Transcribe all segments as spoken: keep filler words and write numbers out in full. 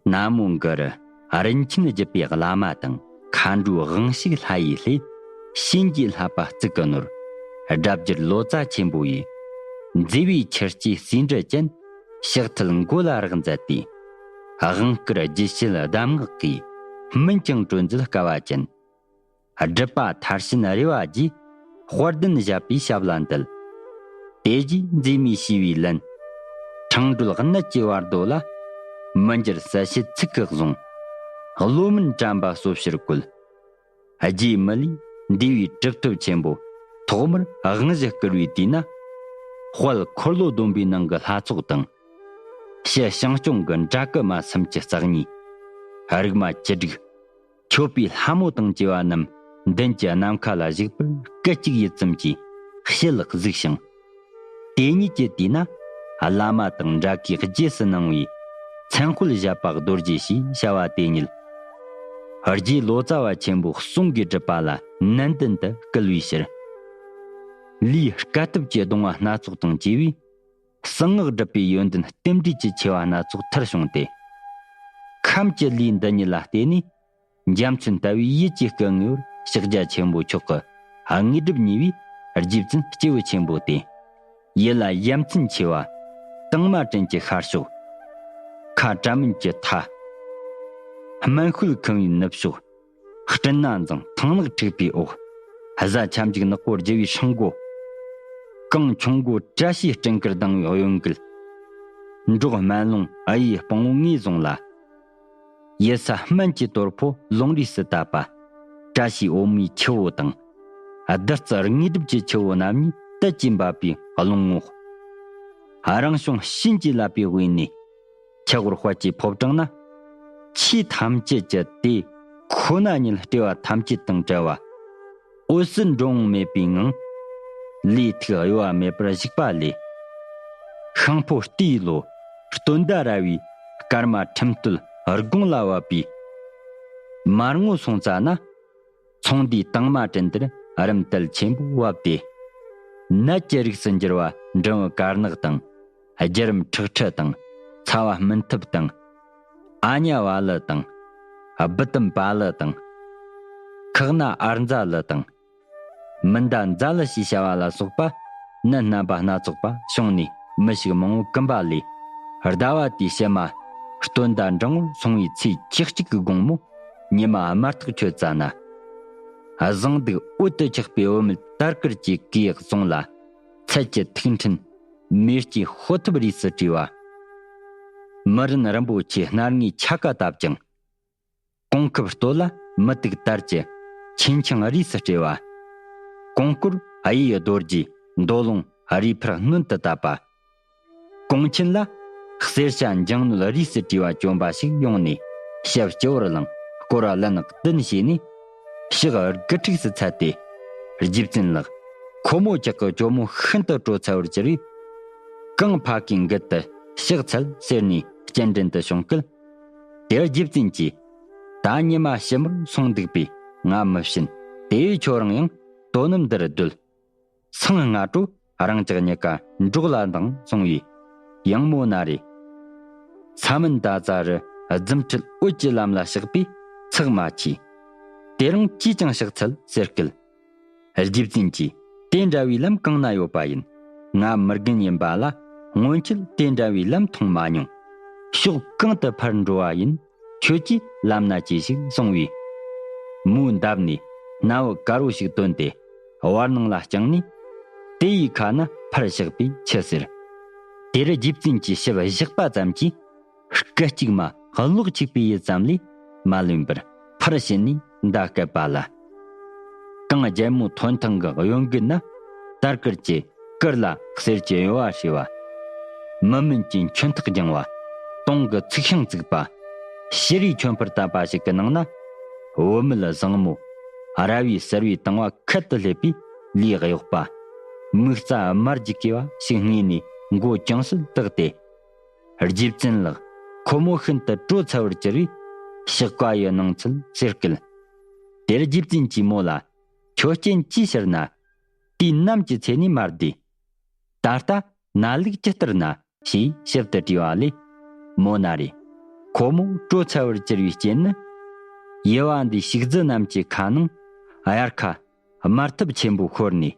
ན་མོ་གུ་རུ་རིན་ཆེན་བརྒྱུད་པའི་བླ་མ་དང་། མཁའ་འགྲོའི་དབང་ཕྱུག་ལྷ་ཡི་སླད། བྱིན་གྱིས་བརླབས་པ་གཙུག་གི་ནོར། སྒྲ་བསྒྱུར་ལོ་ཙཱ་ཆེན་པོ་ཡིས། མཛེས་པའི་ཆུ་སྐྱེས་ཟེའུ་འབྲུ་ཅན། ཕྱག་མཐིལ་མགོ་ལ་རེག་མཛད་དེ། དབང་བསྐུར་རྒྱུད་བཤད་གདམས་ངག་གི། སྨིན་ཅིང་གྲོལ་མཛད་སྐལ་བ་ཅན། སྒྲུབ་པ་མཐར་ཕྱིན་རེ་བ་རྒྱས། དཔལ་ལྡན་ཞབས་པའི་ཞབས་ལ་འདུད། དེ་རྗེས་མཛེས་མའི་ཞི་བའི་ལན། འཕྲང་སྒྲོལ་གནད་ཀྱི་བར་དོ་ལ། མི་འགྱུར་གསལ་བྱེད་ཚིག་གིས་བཟུང་། བློ་མུན་དྲན་པ་སོ་བཞིར་བཀོད། རྗེ་མི་ལའི་འདུས་པའི་གྲུབ་ཐོབ་ཆེན་པོ། ཐོག་མར་དབང་བཞི་བསྐུར་བའི་དུས་ན། དཔལ་འཁོར་ལོ་སྡོམ་པའི་ནང་གི་ལྷ་ཚོགས་དང་། ཕྱི་ཞིང་སྐྱོང་གི་འདྲ་སྐུ་མ་སུམ་ཅུ་རྩ་གཉིས། རིག་མ་བཅུ་དྲུག། མཆོད་པའི་ལྷ་མོ་དང་བཅས་པ་རྣམས་མདུན་གྱི་ནམ་མཁའ་ལ་བཞུགས་པར་སྐུ་གཅིག་ཡུད་ཙམ་གྱིས་ཞལ་གཟིགས་ཤིང་། དེ་ཉིད་ཀྱི་དུས་ན་བླ་མ་དང་འདྲ་སྐུའི་རྗེས་སུ་གནང་བའི་མཚན་དཔལ་བཞད་པ་རྡོ་རྗེ་ཞེས་བྱ་བ་དེ་ཉིད། རྗེ་ལོ་ཙཱ་བ་ཆེན་པོ་གསུང་གི་སྒྲུབ་པ་ལ་ནན་ཏན་དུ་བསྐུལ་བའི་ཕྱིར། ལུས་དཀའ་ཐུབ་ཀྱི་གདུང་བ་སྣ་ཚོགས་དང་བཅས་པའི་གསང་སྔགས་སྒྲུབ་པའི་ཡོན་ཏན་རྟེན་འབྲེལ་གྱི་ཆེ་བ་སྣ་ཚོགས་མཐར་བྱུང་སྟེ། ཁམས་ཀྱི་ལུས་འདི་ཉིད་ལ་བརྟེན་ནས། འཇའ་ཚོན་ལྟ་བུའི་ཡིད་ཀྱི་སྐུ་ངོ་བོར་ཕྱག་རྒྱ་ཆེན་པོ་མཆོག་གི་དངོས་གྲུབ་བརྙེས་པའི་རྗེ་བཙུན་སྐྱེས་བུ་ཆེན་པོ་སྟེ། ཡུལ་ལ་ཡ་མཚན་ཆེ་བ། དང་མ་བྲན་གྱི་ཤར་ཕྱོགས། ཁ་བྲམ་མིན་གྱི་མཐའ། སྨན་ཤོད་ཁང་བའི་ནུབ་ཕྱོགས། སྤྲིན་ནག་འཛིང་ཐང་ནག་འཁྲིགས་པའི་འོག། གཟའ་ཆབ་འཇུག་ནག་པོ་རྒྱུ་བའི་སྲང་མགོ། གངས་ཆུང་མགོ་བཀྲ་ཤིས་སྤྲིན་དཀར་ལྡང་བའི་གཡོ་འགུལ། འབྲོག་སྨན་ལུང་ཨ་ཡེ་སྤང་བོ་ངོས་བཟུང་ལ། ཡུལ་ས་སྨན་གྱི་དོར་ཕོ་ལུང་རིས་སུ་བཏབ་པ། བཀྲ་ཤིས་འོ་མའི་ཆུ་བོ་དང་། བདུད་རྩི་དངོས་གྲུབ་ཀྱི་ཆུ་བོ་རྣམ་གཉིས་དུད་ཀྱིས་འབབ་པའི་རླུང་ངོགས། རང་བྱུང་བྱིན་གྱིས་བརླབས་པའི་དབུས་ནས། ཆུ་བོར་དཔལ་གྱི་ཕོ་བྲང་ན། ཆོས་ཐམས་ཅད་ཀྱི་དེ་ཁོ་ན་ཉིད་སྤྲོས་པ་ཐམས་ཅད་དང་བྲལ་བ། འོད་གསལ་འགྲོ་འོང་མེད་པའི་ངང་། ལུས་ཐུགས་གཡོ་བ་མེད་པར་བཞུགས་པ་ལས། ཤིང་ཕོ་རྟའི་ལོ་སྟོན་ཟླ་ར་བའི་སྐར་མ་ཁྲིམས་བསྟོད་དགུང་ལ་བབས་པའི་མར་ངོ་སོང་ཙ་ན། ཚོང་འདུས་དང་མ་བྲན་དེར་རམ་དལ་ཆེན་པོ་བབས་ཏེ། ནད་ཀྱི་རིགས་སུ་འགྱུར་བ་འབྲིང་བུ་དཀར་ནག་དང་། བརྒྱུད་རིམ་ཁྲག་ཁྲི་དང་། ཚ་བ་སྨིན་ཐབས་དང་། ཨ་ཉ་བ་ལི་དང་། སྦུ་ཏམ་པ་ལི་དང་། ཁག་ན་ཨར་ཛ་ལི་དང་། མི་འདའ་ཛ་ལི་ཞེས་བྱ་བ་ལ་སོགས་པ་ནད་རྣམ་པ་སྣ་ཚོགས་པ་བྱུང་ནས་མི་ཞིག་མང་བོ་ཀུན་པ་ལས། ཟླ་བ་དེའི་ཕྱི་མ་སྟོན་ཟླ་འབྲིང་བོར་སོང་བའི་ཚེས་བཅུ་གཅིག་གི་དགོང་མོ་ཉི་མ་དམར་ཐག་ཆོད་ཙ་ན། གཟེངས་སྡུག་འོད་དུ་ཆགས་པའི་བུད་མེད་དར་དཀར་གྱི་གོས་བཟུང་ལ། ཚལ་གྱི་ཐིག་ཕྲན་མེ་ལྕེ་ཤོག་ཐབ་རིས་སུ་བྲིས་པ། མི་རིན་རིན་པོ་ཆེའི་སྣར་ངའི་ཆ་ག་བཏབ་ཅིང་། གོང་ཁུབ་སྟོད་ལ་མུ་ཏིག་དར་གྱི་ཆེན་ཆིངས་རིས་སུ་སྤྲས་པ། གོང་བསྐོར་གཡས་རྡོ་རྗེའི་མདོ་ལུང་རིའི་ཕུར་སྣོན་དུ་བཏབ་པ། གོང་ཆེན་ལ་གསེར་ཞྭ་འགྱིང་སྣོད་རིས་སུ་བྲིས་པ་གྱོན་པ་ཞིག་ཡོང་ནས་ཞབས་སྤྱི་བོར་བླངས། སྐོར་བ་ལན་བདུན་བྱས་ནས་ཕྱག་དགུ་ཕྲུགས་སུ་འཚལ་ཏེ། རྗེ་བཙུན་ལགས། ཁོ་མོ་ཅག་གི་ཇོ་མོ་ཤིན་ཏུ་དྲོ་ཚ་བར་གྱུར་པས། གང་ཕ་གིའི་མགུལ་དུ་ཕྱག་འཚལ་ཟེར་ནས་སྤྱན་འདྲེན་དུ་བྱུང་སྐད། དེར་རྗེ་བཙུན་གྱིས། ད་ཉི་མ་ཕྱི་མར་སོང་འདུག་པས་ང་མི་བྱིན། དེ་བས་ཁྱོད་རང་ཡང་དོ་ནུབ་འདིར་སྡོད། སང་སྔ་དྲོ་རང་ཅག་གཉིས་ཀ་འབྲོག་ལ་འདང་གསུང་བས། ཡང་མོ་ན་རེ། ས་མིན་ད་ཙ་རུ་རྫུ་འཕྲུལ་འོད་ཀྱི་ལམ་ལ་གཤེགས་པས་ཚེགས་མ་ཆེས། དེ་རིང་ཅིས་ཀྱང་ཕྱག་འཚལ་ཟེར་སྐད། རྗེ་བཙུན་གྱིས། དེ་འདྲ་བའི་ལམ་གང་ན་ཡོད་པ་ཡིན། ང་མི་རྒན་ཡིན་པ་ལ་སྔོན་ཆད་དེ་འདྲ་བའི་ལམ་མཐོང་མ་མྱོང་། ཕྱོགས་གང་དུ་ཕར་འགྲོ་བ་ཡིན། ཁྱོད་ཀྱིས་ལམ་སྣ་གྱིས་ཤིག་གསུང་བས། མོའི་འདབས་ནས་སྣ་བུག་དཀར་བོ་ཞིག་བཏོན་ཏེ། བར་སྣང་ལ་བརྐྱངས་ནས། དེ་ཡི་ཁ་ན་ཕར་གཤེགས་པས་མཆི་ཟེར། དེར་རྗེ་བཙུན་གྱིས་ཞབས་བཞག་པ་ཙམ་གྱིས། སྐད་ཅིག་མ་གློག་འཁྱུག་པའི་ཡུད་ཙམ་ལས་མ་ལོན་པར་ཕར་ཕྱིན་ནས་མདའ་བསྐད་པ་ལ། གངས་རྒྱལ་མོའི་ཐོན་ཐང་གི་གཡོ་འགུལ་ན། དར་དཀར་གྱི་དཀར་ལ་གསེར་གྱི་གཡོ་བ་བྱས་པ། མི་མུན་གྱི་མཆུ་ཐག་རྒྱང་བ། དུང་གི་ཚིག་ཤིང་བཙུགས་པ། ཕྱི་རིའི་ཁྱོན་ཕུར་བཏབ་པ་ཞིག་གི་ནང་ན། བུད་མེད་བཟང་མོ། ར་བའི་སེར་བའི་དང་བ་ཁད་དུ་སླེབས་པའི་ལུས་གཡོགས་པ། མིག་རྩ་དམར་གྱི་གས་པ་ཞིག་སྔས་ནས་མགོ་ཅུང་ཟད་བཏེགས་ཏེ། རྗེ་བཙུན་ལགས། ཁོ་མོ་ཤིན་ཏུ་དྲོ་ཚ་བར་གྱུར་པས་ཕྱག་བཀའ་ཡི་གནང་ཚུལ་ཟེར་སྐད། དེར་རྗེ་བཙུན་གྱིས་མོ་ལ། ཁྱོད་རྐྱེན་ཅིའི་ཕྱིར་ན། དུས་ནམ་གྱི་ཚེ་ནས་མ་བསྡད། ད་ལྟ་ན་ལུགས་ཇི་ལྟར་ན་ཞེས་ཞིབ་ཏུ་དྲིས་པ་ལས། མོ་ན་རེ། ཁོ་མོ་བྲོ་འཚལ་བར་གྱུར་བའི་རྐྱེན་ནི། དབྱེ་བ་འདིའི་ཕྱུགས་རྫི་རྣམས་ཀྱི་ཁ་ནང་དབྱར་ཁ་དམར་ཐབས་ཆེན་པོ་ཤོར་ནས།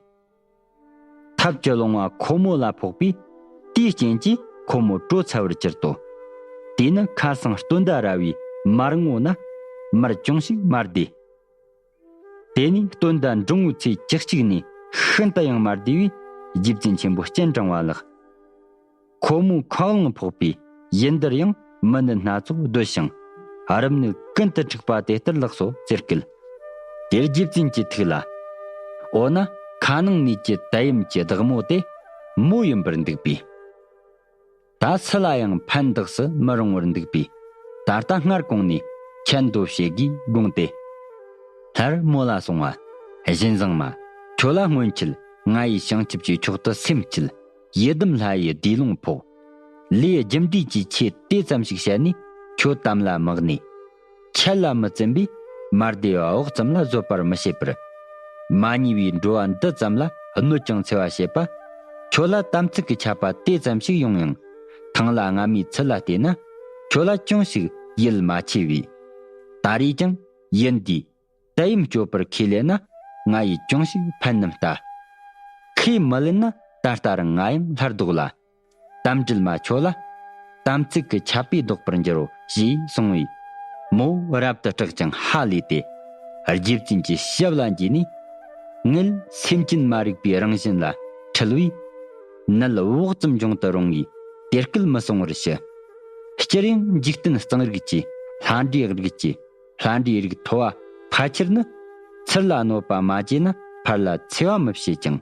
ཐབས་ཀྱི་ལོང་བ་ཁོ་མོ་ལ་ཕོག་པས། དེའི་རྐྱེན་གྱིས་ཁོ་མོ་བྲོ་འཚལ་བར་གྱུར་ཏོ། དེས་ནི་ཁ་སང་སྟོན་ཟླ་ར་བའི་མར་ངོ་ན་མར་ཅུང་ཞིག་དམར་བསྡད། དེ་ནས་སྟོན་ཟླ་འབྲིང་བོའི་ཚེས་བཅུ་གཅིག་ནས་ཤིན་ཏུ་ཡང་དམར་བསྡད་པས། རྗེ་བཙུན་ཆེན་པོ་སྤྱན་དྲངས་པ་ལགས། ཁོ་མོའི་ཁ་རླངས་ཕོག་པས། ཡུལ་འདིར་ཡང་མི་ནད་སྣ་ཚོགས་སྡོད་ཞིང་། རབ་གནོད་ཀུན་ཏུ་འཁྲུགས་པ་དེ་ལྟར་ལགས་སོ་ཟེར་སྐད། དེར་རྗེ་བཙུན་གྱི་ཐུགས་ལ། འོ་ན་ཁ་ནང་ནས་ཀྱི་དལ་ཡམས་ཀྱི་བདག་མོ་དེ་མོ་ཡིན་པར་འདུག་པས། ད་སུ་ལ་ཡང་ཕན་འདོགས་སུ་མི་རུང་བར་འདུག་པས། ད་ལྟ་སྔར་གོང་ནས་ཁྱད་འདོ་བྱེད་དགོས་དགོངས་ཏེ། སླར་མོ་ལ་གསུངས་པ། བཞིན་བཟང་མ། ཁྱོད་ལ་སྔོན་ཆད་ང་ཡི་བྱང་ཆུབ་ཀྱི་མཆོག་ཏུ་སེམས་བསྐྱེད། ཡི་དམ་ལྷ་ཡི་བདུད་ལུང་ཕོག། ལས་རྒྱུ་འབྲས་ཀྱི་ཆེད་དེ་ཙམ་ཞིག་བཤད་ནས་ཁྱོད་དམ་ལ་མི་གནས། ཆད་ལ་མི་བརྩོན་པས་མར་བདེ་བ་འོག་ཙམ་ལ་བཟོད་པར་མི་བྱེད་པར། མ་ཉེས་པའི་འགྲོ་བ་འདི་ཙམ་ལ་གནོད་ཅིང་འཚེ་བ་བྱེད་པ། ཁྱོད་ལ་དམ་ཚིག་གི་ཆད་པ་དེ་ཙམ་ཞིག་ཡོང་ཡང་། ཐང་ལ་རྔ་མའི་ཚུལ་ལ་བལྟས་ན། ཁྱོད་ལ་ཅུང་ཞིག་ཡིད་མ་ཆེས་པས། ད་རེས་ཀྱང་ཡིན་དུས། དལ་ཡམས་སྐྱོབ་པར་ཁས་ལེན་ན། ང་ཡིས་ཅུང་ཞིག་ཕན་ནམ་ལྟ། ཁས་མི་ལེན་ན་ད་ལྟ་རང་ང་ཡང་སླར་ལྡོག་ལ། དམ་སྦྲུལ་མ་ཁྱོད་ལ། དམ་ཚིག་གི་ཆད་པས་བཟློག་པར་འགྱུར་རོ་ཞེས་གསུངས་པས། མོ་རབ་ཏུ་སྐྲག་ཅིང་ཧ་ལས་ཏེ། རྗེ་བཙུན་གྱི་ཞབས་ལ་འཇུས་ནས། ངེད་སེམས་ཅན་མ་རིག་པའི་རང་བཞིན་ལ་འཁྲུལ་བས། ནད་བོགས་ཙམ་འབྱུང་དུ་རུང་བས་དེ་སྐད་མི་གསུང་བར་ཞུ། སྤྱིར་ཡང་འཇིག་རྟེན་གཙང་རིགས་ཀྱི་ལྷ་འདྲེའི་རིགས་ཀྱི། ལྷ་འདྲེའི་རིགས་མཐོ་བ་ཕལ་ཆེར་ནི། ཚུར་ལ་གནོད་པ་མ་བྱས་ན་ཕར་ལ་འཚེ་བ་མི་བྱེད་ཅིང་།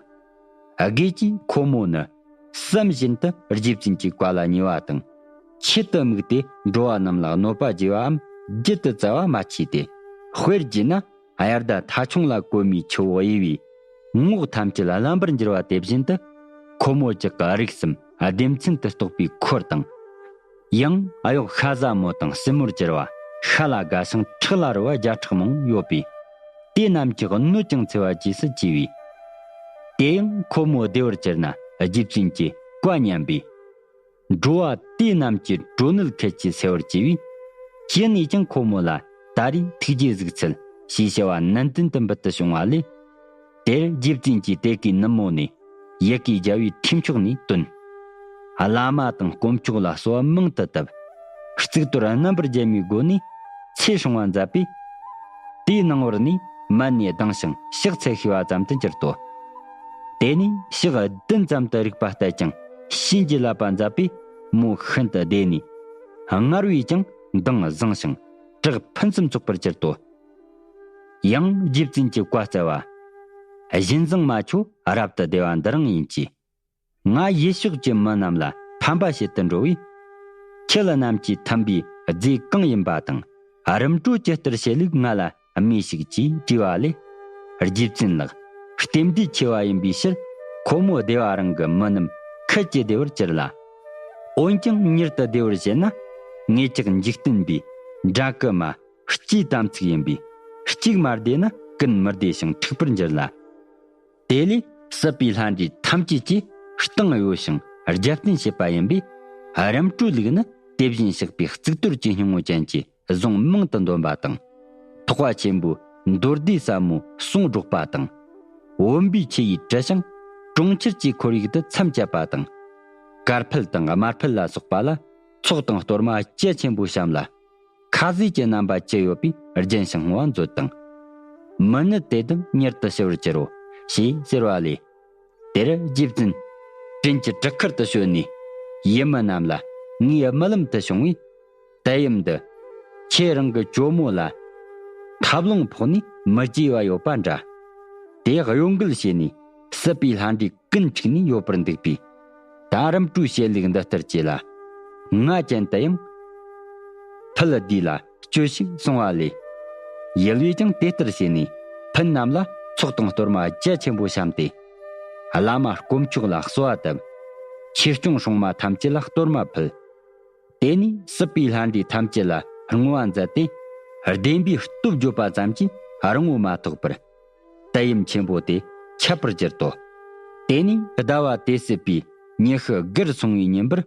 དགེ་ཅིག་ཁོ་མོ་ནི། བསམ་བཞིན་དུ་རྗེ་བཙུན་གྱི་བཀའ་ལ་ཉེ་བ་དང་། ཆེད་དུ་དམིགས་ཏེ་འགྲོ་བ་རྣམས་ལ་གནོད་པ་བགྱི་བའམ་རྒྱུད་དུ་བཙལ་བ་མ་མཆིས་ཏེ། དཔེར་བགྱིས་ན། དབྱར་ཟླ་ཐ་ཆུང་ལ་གོ་མའི་ཆུ་བོ་གཡས་པས་ངོགས་ཐམས་ཅད་རླན་པར་འགྱུར་བ་དེ་བཞིན་དུ། ཁོ་མོ་ཅག་གི་རིགས་སམ་སྡེ་ཚན་དུ་གཏོགས་པའི་འཁོར་དང་། ཡང་གཡོག་ཤ་ཟ་མོ་དང་སྲིན་མོར་གྱུར་པ། ཤ་ལ་དགའ་ཞིང་ཁྲག་ལ་རུ་བ་བརྒྱ་ཕྲག་མང་ཡོད་པས། དེ་རྣམས་ཀྱི་གནོད་ཅིང་འཚེ་བ་རྗེས་སུ་བྱས་པས། དེ་ཡང་ཁོ་མོ་བདེ་བར་གྱུར་ན་རྗེ་བཙུན་གྱི་བཀའ་ཉན་པས། འགྲོ་བ་དེ་རྣམས་ཀྱི་སྒྲོ་ནད་ཁད་ཀྱིས་སེལ་བར་བྱས་པས། ཅི་ནས་ཀྱང་ཁོ་མོ་ལ་ད་རེས་ཐུགས་རྗེས་གཟིགས་འཚལ་ཞེས་བྱ་བ་ནན་ཏན་དུ་འབུལ་དུ་བྱུང་བ་ལས། དེར་རྗེ་བཙུན་གྱིས་དེ་ཀའི་ནུབ་མོ་ནས་ཡི་གེ་བརྒྱ་པའི་ཁྲིམས་མཆོག་ནས་བཏོན། བླ་མ་དང་དཀོན་མཆོག་ལ་གསོལ་བ་མང་དུ་བཏབ། གཙུག་ཏོར་རྣམ་པར་རྒྱལ་མའི་སྒོ་ནས་ཚེ་སྲུང་བ་མཛད་པས། དེའི་སྣང་བར་ནི་མལ་ནས་ལྡང་ཞིང་ཕྱག་འཚལ་ཤེས་པ་ཙམ་དུ་གྱུར་ཏོ། དེ་ནས་ཕྱག་བདུན་ཙམ་དུ་རིག་པ་གཏད་ཅིང་བྱིན་གྱིས་བརླབས་པ་མཛད་པས་མོ་ཤིན་ཏུ་བདེ་ནས། སྔར་བས་ཀྱང་མདངས་བཟང་ཞིང་གྲགས་ཕུན་སུམ་ཚོགས་པར་གྱུར་ཏོ། ཡང་རྗེ་བཙུན་གྱིས་བཀའ་སྩལ་པ། བཞིན་བཟང་མ་ཁྱོད་རབ་ཏུ་བདེ་བ་འདི་རང་ཡིན་གྱིས། ང་ཡུལ་ཕྱོགས་ཀྱི་མི་རྣམས་ལ་ཕན་པ་བྱེད་དུ་འགྲོ་བས། ཁྱེད་རྣམས་ཀྱིས་མཐུན་པའི་རྫས་གང་ཡིན་པ་དང་རིམ་གྲོ་ཇི་ལྟར་བྱེད་ལུགས་ང་ལ་སྨྲོས་ཤིག་ཅེས་དྲིས་པ་ལས། རྗེ་བཙུན་ལགས། རྟེན་འབྲེལ་ཆེ་བ་ཡིན་པའི་ཕྱིར་ཁོ་མོ་བདེ་བ་རང་གི་མི་རྣམས་ཁད་ཀྱིས་བདེ་བར་གྱུར་ལ། འོན་ཀྱང་མྱུར་དུ་བདེ་བར་བྱེད་ན་ངེད་ཅག་འཇིག་རྟེན་པའི་འདྲ་སྐུ་མ་སྤྱིའི་དམ་ཚིག་ཡིན་པས་གཅིག་མ་བདེ་ན་ཀུན་མི་བདེ་ཞིང་འཁྲུགས་པར་འགྱུར་ལ། དེ་ལས་སྲིད་པའི་ལྷ་འདྲེ་ཐམས་ཅད་ཀྱིས་གཏིང་གཡོལ་ཞིང་རྒྱབ་རྟེན་བྱེད་པ་ཡིན་པས། རིམ་གྲོའི་ལུགས་ནི་དེ་བཞིན་གཤེགས་པའི་གཙུག་ཏོར་གྱི་སྙིང་པོ་ཅན་གྱི་གཟུངས་མང་དུ་འདོན་པ་དང་། ཐེག་པ་ཆེན་པོའི་མདོ་སྡེ་ཟབ་མོའི་གསུང་སྒྲོག་པ་དང་། བུམ་པའི་ཆུ་ཡིས་དྲི་ཞིང་གྲོང་ཁྱེར་གྱི་ཁོར་ཡུག་ཏུ་མཚམས་བཅད་པ་དང་། དཀར་ཕུད་དང་དམར་ཕུད་ལ་སོགས་པ་ལ་ཚོགས་དང་གཏོར་མ་རྒྱ་ཆེན་པོ་བཤམས་ལ། ཁ་ཟས་ཀྱི་རྣམ་པ་ཅི་ཡོད་པས་བརྒྱན་ཞིང་བསྔོ་བ་མཛོད་དང་། མི་ནད་དེ་དག་མྱུར་དུ་ཞི་བར་གྱུར་རོ་ཞེས་ཟེར་བ་ལས། དེར་རྗེ་བཙུན་དྲིན་གྱི་གྲུ་ཁར་དུ་བྱོན་ནས་ཡུལ་མི་རྣམས་ལ་ངའི་རྨི་ལམ་དུ་བྱུང་བའི་དལ་ཡམས་འདི་ཁྱེད་རང་གི་ཇོ་མོ་ལ་ཐབ་ལོང་ཕོག་ནས་མི་བརྗེད་པ་ཡོད་པ་འདྲ། དེ་གཡོ་འགུལ་བྱས་ནས་སྲིད་པའི་ལྷ་འདྲེ་ཀུན་འཁྲུགས་ནས་ཡོད་པར་འདུག་པས། ད་རིམ་གྲོའི་བྱེད་ལུགས་འདི་ལྟར་བྱས་ལ། ང་ཅན་དུ་ཡང་ཕུལ་བསྡུས་ལ་སྤྱོད་ཤིག་གསུང་བ་ལས། ཡུལ་བས་ཀྱང་དེ་ལྟར་བྱས་ནས་ཕུན་རྣམས་ལ་ཚོགས་དང་གཏོར་མ་རྒྱ་ཆེན་པོ་བཤམས་ཏེ། བླ་མ་དཀོན་མཆོག་ལ་གསོལ་བ་བཏབ། ཆོས་སྐྱོང་སྲུང་མ་ཐམས་ཅད་ལ་གཏོར་མ་ཕུལ། དེ་ནས་སྲིད་པའི་ལྷ་འདྲེ་ཐམས་ཅད་ལ་བསྔོ་བ་མཛད་དེ། བདེན་པའི་སྟོབས་བརྗོད་པ་ཙམ་གྱིས་རིང་པོ་མ་ཐོགས་པར། དལ་ཡམས་ཆེན་པོ་དེ་ཁྱབ་པར་གྱུར་ཏོ། དེ་ནས་ཟླ་བ་དེ་སྲིད་པའི་ཉི་ཤུ་དགུར་སོང་བའི་ཉིན་པར།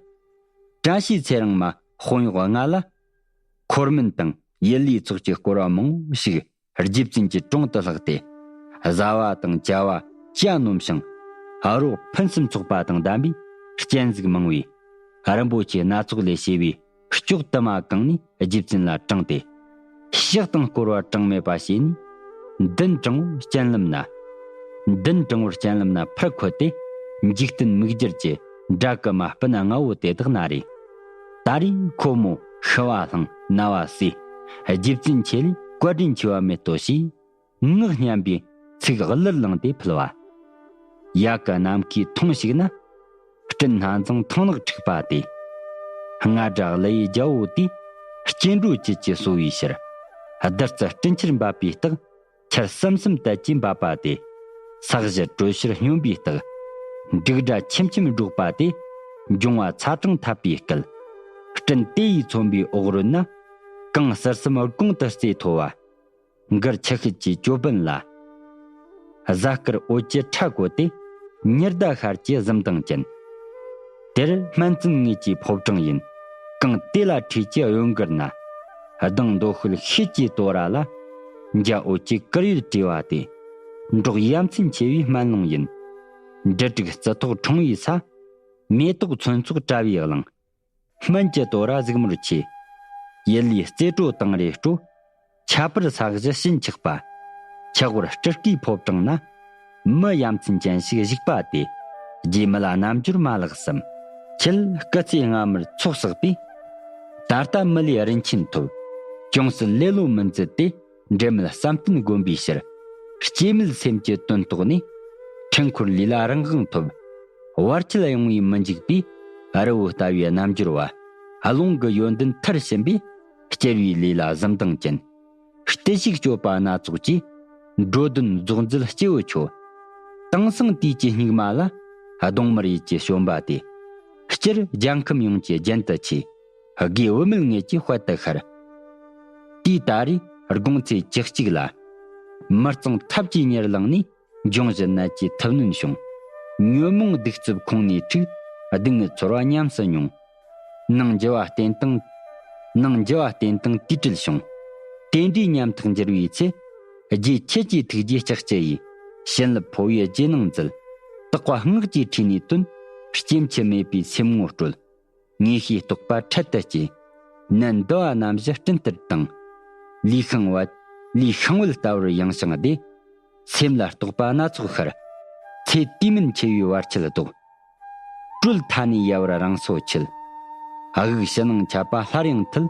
བཀྲ་ཤིས་ཚེ་རིང་མ་དཔོན་གཡོག་ལྔ་ལ། འཁོར་མིན་དང་ཡུལ་ལུས་ཚོགས་ཀྱི་སྐོར་བ་མང་བོ་ཞིག་རྗེ་བཙུན་གྱི་དྲུང་དུ་ལྷགས་ཏེ། བཟའ་བ་དང་བཅའ་བ་ཇ་སྣོམ་ཞིང་། རོགས་ཕུན་སུམ་ཚོགས་པ་དང་ལྡན་པའི་སྤྱན་གཟིགས་མང་བས། རིན་པོ་ཆེ་སྣ་ཚོགས་ལས་བྱས་པའི་སྐྱོགས་དུ་མ་གང་ནས་རྗེ་བཙུན་ལ་དྲངས་ཏེ། ཕྱག་དང་བསྐོར་བ་གྲངས་མེད་པ་བྱས་ནས། མདུན་དྲང་བོར་སྤྱན་ལམ་ན། མདུན་དྲང་བོར་སྤྱན་ལམ་ན་ཕར་འཁོད་དེ། འཇིག་རྟེན་མིག་སྦྱར་གྱི་སྒྲ་ཀུ་མ་སྤུན་ལྔ་བོ་དེ་དག་ན་རེ། ད་རེས་ཁོ་མོ་ཤི་བ་བསླངས་ན་བ་བསྲེས། རྗེ་བཙུན་ཁྱེད་ལས་བཀའ་དྲིན་ཆེ་བ་མེད་དོ་ཞེས། ངག་སྙན་པའི་ཚིག་གླུར་བླངས་ཏེ་ཕུལ་བ། ཡ་གི་ནམ་མཁའི་མཐོངས་ཤིག་ན། སྤྲིན་སྣ་འཛིང་ཐང་ནག་འཁྲིགས་པ་དེ། རྔ་སྒྲ་གླུ་ཡི་རྒྱལ་པོ་དེས། སྐྱེ་འགྲོ་ཀྱེ་ཀྱེ་གསོ་བའི་ཕྱིར། བདུད་རྩི་སྤྲིན་ཆར་འབབ་པའི་རྟགས། ཆར་ཟིམ་ཟིམ་དལ་གྱིས་འབབ་པ་དེ། ས་གཞི་དྲོད་ཕྱིར་སྙོམས་པའི་རྟགས། འབྲུག་སྒྲ་ཆེམ་ཆེམ་སྒྲོག་པ་དེ། འབྱུང་བ་ཚ་གྲང་འཐབ་པའི་སྐད། སྤྲིན་དེ་ཡིས་མཚོན་པའི་འོག་རོལ་ན། གངས་ཟུར་གསུམ་དགུང་དུ་རྩེ་མཐོ་བ། མགར་ཆུ་ཤེལ་གྱི་ཅོད་པན་ལ། གཟའ་སྐར་འོད་ཀྱི་ཁྲ་བཀོད་དེ། ཉི་ཟླ་ཤར་གྱི་གཟི་མདངས་ཅན། དེར་སྨན་བཙུན་ངེད་ཀྱི་ཕོ་བྲང་ཡིན། གངས་དེ་ལ་འཁྲིས་ཀྱི་གཡོན་གར་ན། ལྡང་མདོ་ཤུལ་ཤེལ་གྱི་དོ་ར་ལ། འཇའ་འོད་ཀྱི་གར་ཡུལ་བྲིས་པ་དེ། འབྲོག་ཡ་མཚན་ཆེ་བའི་སྨན་ལུང་ཡིན། འབྲུ་དྲུག་རྩི་ཐོག་འཁྲུངས་པའི་ས། མེ་ཏོག་ཚོན་ཚོགས་བཀྲ་བའི་གླིང་། སྨན་གྱི་དོ་ར་གཟིགས་མོར་ཆེ། ཡུལ་ལུས་རྩེ་སྤྲོ་དང་རེ་སྤྲོ། ཁྱད་པར་ས་གཞི་བྱིན་ཆགས་པ། ཆག་བར་སྤྲུལ་སྐུའི་ཕོ་བྲང་ན། མི་ཡ་མཚན་ཅན་ཞིག་བཞུགས་པ་དེ། རྗེ་མི་ལ་རྣམ་འགྱུར་མ་ལགས་སམ། ཁྱེད་སྐུ་ཚེ་སྔ་མར་ཚོགས་བསགས་པས། ད་ལྟ་མི་ལུས་རིན་ཆེན་ཐོབ། ཅུང་ཟད་ལེ་ལོ་མི་མཛད་དེ། འབྲེལ་མེད་བསམ་གཏན་བསྒོམ་པའི་ཕྱིར། སྐྱེ་མེད་སེམས་ཀྱི་དོན་རྟོགས་ནས། འཕྲུལ་འཁོར་ལུས་ལ་རང་དབང་ཐོབ། བར་ཆད་ཡོང་བའི་མི་འཇིགས་པའི། རི་བོ་ལྟ་བུའི་རྣམ་འགྱུར་བ། རླུང་གི་ཡོན་ཏན་མཐར་ཕྱིན་པའི། སྐྱེ་བའི་ལུས་ལ་གཟི་མདངས་ཅན། བརྟུལ་ཞུགས་སྤྱོད་པ་སྣ་ཚོགས་ཀྱིས། འགྲོ་དོན་རྫོགས་མཛད་སྐྱེས་བུ་ཁྱོད། དེང་སང་དུས་ཀྱི་སྙིགས་མ་ལ། གདོང་དམར་ཡིད་ཀྱི་བྱོན་པ་དེ། སྤྱིར་རྒྱལ་ཁམས་ཡོངས་ཀྱི་རྒྱན་དུ་ཆེ། དགེ་བུ་མེད་ངེད་ཀྱི་དཔལ་དུ་ཤར། དུས་ད་རེས་དགོང་ཚེས་བཅུ་གཅིག་ལ། མི་གཙང་ཐབས་ཀྱིས་ཉེར་བླངས་ནས། འབྱུང་བཞི་ནད་ཀྱིས་ཐུབ་ནོན་བྱུང་། ཉོན་མོངས་གདུག་རྩུབ་ཁོང་ནས་འཁྲུགས། སྡུག་བསྔལ་ཚོར་བ་ཉམས་སུ་མྱོང་། ནང་འགྱུ་བ་བརྟེན་དང་། ནང་འགྱུ་བ་བརྟེན་དང་དུས་དྲུལ་བྱུང་། དེ་འདྲའི་ཉམ་ཐག་འགྱུར་བའི་ཚེ། རྗེ་ཁྱེད་ཀྱི་ཐུགས་རྗེའི་ལྕགས་ཀྱུ་ཡིས། བྱིན་རླབས་འཕོ་བའི་རྗེས་གནང་མཛད། དག་པ་སྔགས་ཀྱི་ཁྲིད་ནས་བཏོན། སྐྱེ་འཆི་མེད་པའི་སེམས་ངོ་སྤྲོད། ངེས་ཤེས་རྟོགས་པ་འཕྲལ་དུ་སྐྱེ། ནད་འདུ་བ་རྣམ་བཞི་སྤྲིན་ལྟར་དྭངས། ལུས་ཤིང་བ། ལུས་ཤིང་བལ་ལྟ་བུར་ཡངས་ཤིང་བདེ། སེམས་ལ་རྟོགས་པ་སྣ་ཚོགས་ཤར། ཚེ་དུས་མིན་འཆི་བའི་བར་ཆད་ཟློག། སྤྲོད་མཐའ་ནས་ཡལ་བར་རང་སོ་ཁྱེལ། དབུགས་ཕྱི་ནང་ཆད་པ་སླར་ཡང་ཐུལ།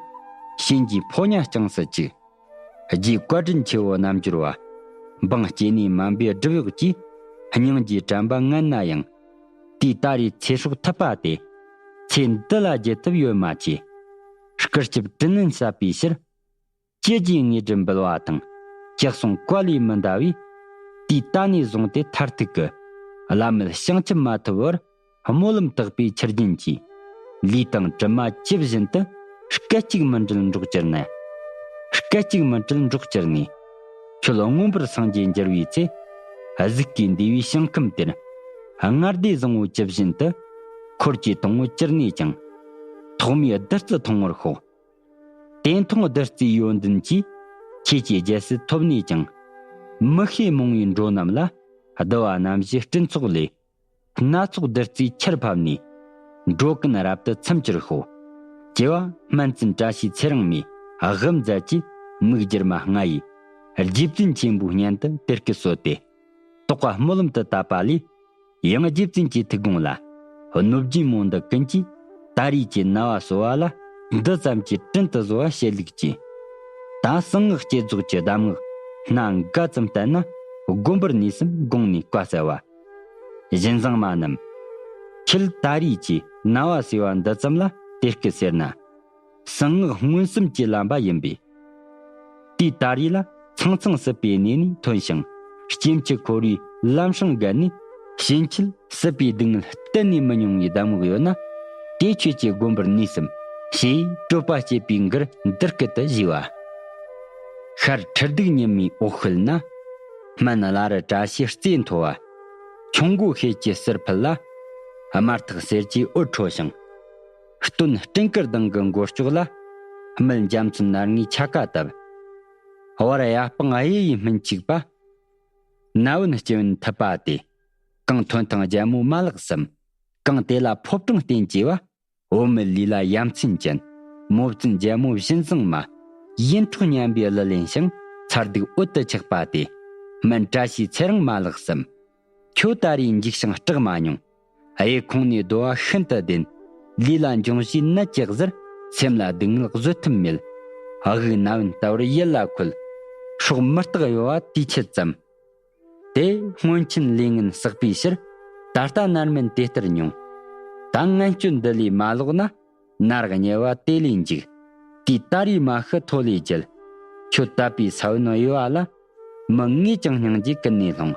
གཤིན་རྗེའི་ཕོ་ཉ་བརྐྱངས་སུ་བཅུག། རྗེ་བཀའ་དྲིན་ཆེ་བོ་རྣམ་འགྱུར་བ། འབངས་སྐྱེ་གནས་མ་འབད་སྒྲུབ་གཡོག་གིས། སྙིང་རྗེའི་དྲན་པ་ངན་ན་ཡང་། དུས་ད་རེས་ཚེ་སྲོག་ཐུབ་པ་དེ། ཚེ་འདི་ལ་བརྗེད་ཐབས་ཡོད་མ་ཆེ། སྐུར་ཞབས་དྲིན་ལན་གསབ་པའི་ཕྱིར། ཅི་བགྱིས་ངེས་སྒྲུབ་འབུལ་བ་དང་། ཅི་གསུང་བཀའ་ལས་མི་འདའ་བའི། དུས་ད་ནས་བཟུང་སྟེ་མཐར་ཐུག་གི། བླ་མེད་བྱང་ཆུབ་མ་ཐོབ་བར། སྨོན་ལམ་དག་པའི་ཆུ་རྒྱུན་གྱིས། ལུས་དང་གྲིབ་མ་ཇི་བཞིན་དུ། སྐད་ཅིག་མི་འབྲལ་འགྲོགས་གྱུར་ནས། སྐད་ཅིག་མི་འབྲལ་འགྲོགས་གྱུར་ནས། ཁྱོད་མངོན་པར་སངས་རྒྱས་འགྱུར་བའི་ཚེ། གཟུགས་ཀྱི་འདུས་པའི་ཞིང་ཁམས་དེར། ལྔ་སྡེ་བཟང་པོ་ཇི་བཞིན་དུ། འཁོར་གྱིས་དུང་བོ་གྱུར་ནས་ཀྱང་། ཐོག་མའི་བདུད་རྩི་འཐུང་བར་ཤོག། དེ་མཐོང་བདུད་རྩིའི་ཡོན་ཏན་གྱིས། ཁྱེད་ཀྱི་རྒྱལ་སྲིད་ཐོབ་ནས་ཀྱང་། མི་ཤེས་རྨོངས་པའི་འགྲོ་རྣམས་ལ། བསྡུ་བ་རྣམ་བཞིའི་སྤྲིན་ཚོགས་ལས། སྣ་ཚོགས་བདུད་རྩིའི་ཆར་ཕབ་ནས། འགྲོ་ཀུན་རབ་ཏུ་ཚིམ་གྱུར་ཤོག། སྐྱེ་བ་སྨན་བཙུན་བཀྲ་ཤིས་ཚེ་རིང་མའི། དབུ་མཛད་ཀྱི་མིག་བསྒྱུར་མ་ལྔ་ཡིས། རྗེ་བཙུན་ཆེན་པོའི་སྙན་དུ་དེ་སྐད་གསོལ་ཏེ། དོགས་པ་སྨོན་ལམ་དུ་བཏབ་པ་ལས། ཡང་རྗེ་བཙུན་གྱི་ཐུགས་དགོངས་ལ། གནོད་སྦྱིན་མོ་འདི་ཀུན་གྱིས། ད་རེས་ཀྱི་ན་བ་གསོ་བ་ལ། འདི་ཙམ་གྱིས་དྲིན་དུ་གཟོ་བ་བྱེད་ལུགས་ཀྱིས། ད་གསང་སྔགས་བསྐྱེད་རྫོགས་ཀྱི་གདམས་ངག་སྣ་འགའ་ཙམ་བསྟན་ན། དགོན་པར་གནས་སམ་དགོངས་ནས་བཀའ་སྩལ་བ། གཞན་བཟང་མ་རྣམས། ཁྱེད་ད་རེས་ཀྱི་ན་བ་གསོ་བ་འདི་ཙམ་ལ་དེ་སྐད་ཟེར་ན། གསང་སྔགས་མངོན་སུམ་གྱི་ལམ་པ་ཡིན་པས། དུས་ད་རེས་ལ་ཚང་ཚང་སྲིད་པའི་གནས་ནས་ཐོན་ཞིང་། སྐྱེ་འཆི་འཁོར་བའི་ལམ་སྲང་བརྒལ་ནས། ཕྱིན་ཆད་སྲིད་པའི་སྡུག་བསྔལ་གཏན་ནས་མི་མྱོང་བའི་གདམས་ངག་ཡོད་ན། དེ་ཁྱོད་ཀྱི་དགོན་པར་གནས་སམ་ཞེས་སྤྲོ་བ་བསྐྱེད་པའི་མགུར་འདི་སྐད་དུ་བཞེས་པ། ཤར་ཁྲི་གདུགས་ཉི་མའི་འོད་ཤུལ་ན། སྨན་བླ་རི་བཀྲ་ཤིས་རྩེ་མཐོ་བ། ཁྱུང་མགོ་ཤེལ་གྱི་ཟུར་ཕུད་ལ། དམར་ཐག་གསེར་གྱི་འོད་འཕྲོ་ཞིང་། སྟོན་སྤྲིན་དཀར་མདངས་ཀྱི་མགོ་ལྕོག་ལ། དམུལ་འཇའ་ཚོན་ནར་ངའི་ཆ་ག་བཏབ། བར་གཡའ་སྤང་གཡུ་ཡི་སྨིན་ཅིག་པ། ན་བུན་སྤྱི་བོན་ཐུབ་པ་དེ། གང་ཐོན་ཐང་རྒྱལ་མོ་མ་ལགས་སམ། གང་དེ་ལ་ཕོ་བྲང་བསྟན་གྱི་བ། འོ་མི་ལུས་ལ་ཡ་མཚན་ཅན། མོ་བཙུན་རྒྱལ་མོ་བཞིན་བཟང་མ། ཡིན་འཕྲོག་སྙམ་པའི་གླུ་ལེན་ཞིང་། མཚར་སྡུག་འོད་དུ་ཆགས་པ་དེ། སྨན་བཀྲ་ཤིས་ཚེ་རིང་མ་ལགས་སམ། ཁྱོད་ད་རེས་འཇིགས་ཤིང་སྐྲག་མ་མྱོང་། གཡས་ཁོང་ནས་རྡོ་བ་ཤིན་ཏུ་བདེན། ལུས་ལ་འབྱུང་བཞིའི་ནད་ཀྱི་གཟིར། སེམས་ལ་སྡུག་བསྔལ་བཟོད་ཐབས་མེད། དབུགས་ན་བུན་ལྟ་བུར་ཡིད་ལ་འཁོལ། སྲོག་མི་རྟག་གཡོ་བ་དུས་ཆད་ཙམ། དེ་སྔོན་ཆད་ལས་ངན་བསགས་པའི་ཕྱིར། ད་ལྟ་ནར་མིན་དེ་ལྟར་མྱོང་། ད་ངན་སྤྱོད་འདི་ལས་མ་ལོག་ན། ནར་དམྱལ་བ་དེ་ལས་འཇིག། དུས་ད་རེས་མ་ཤི་ཐོ་ལས་རྒྱལ། ཁྱོད་དད་པའི་ས་བོན་གཡོ་བ་ལ། མི་ངས་ཀྱང་སྙིང་རྗེ་ཀུན་ནས་སློང་།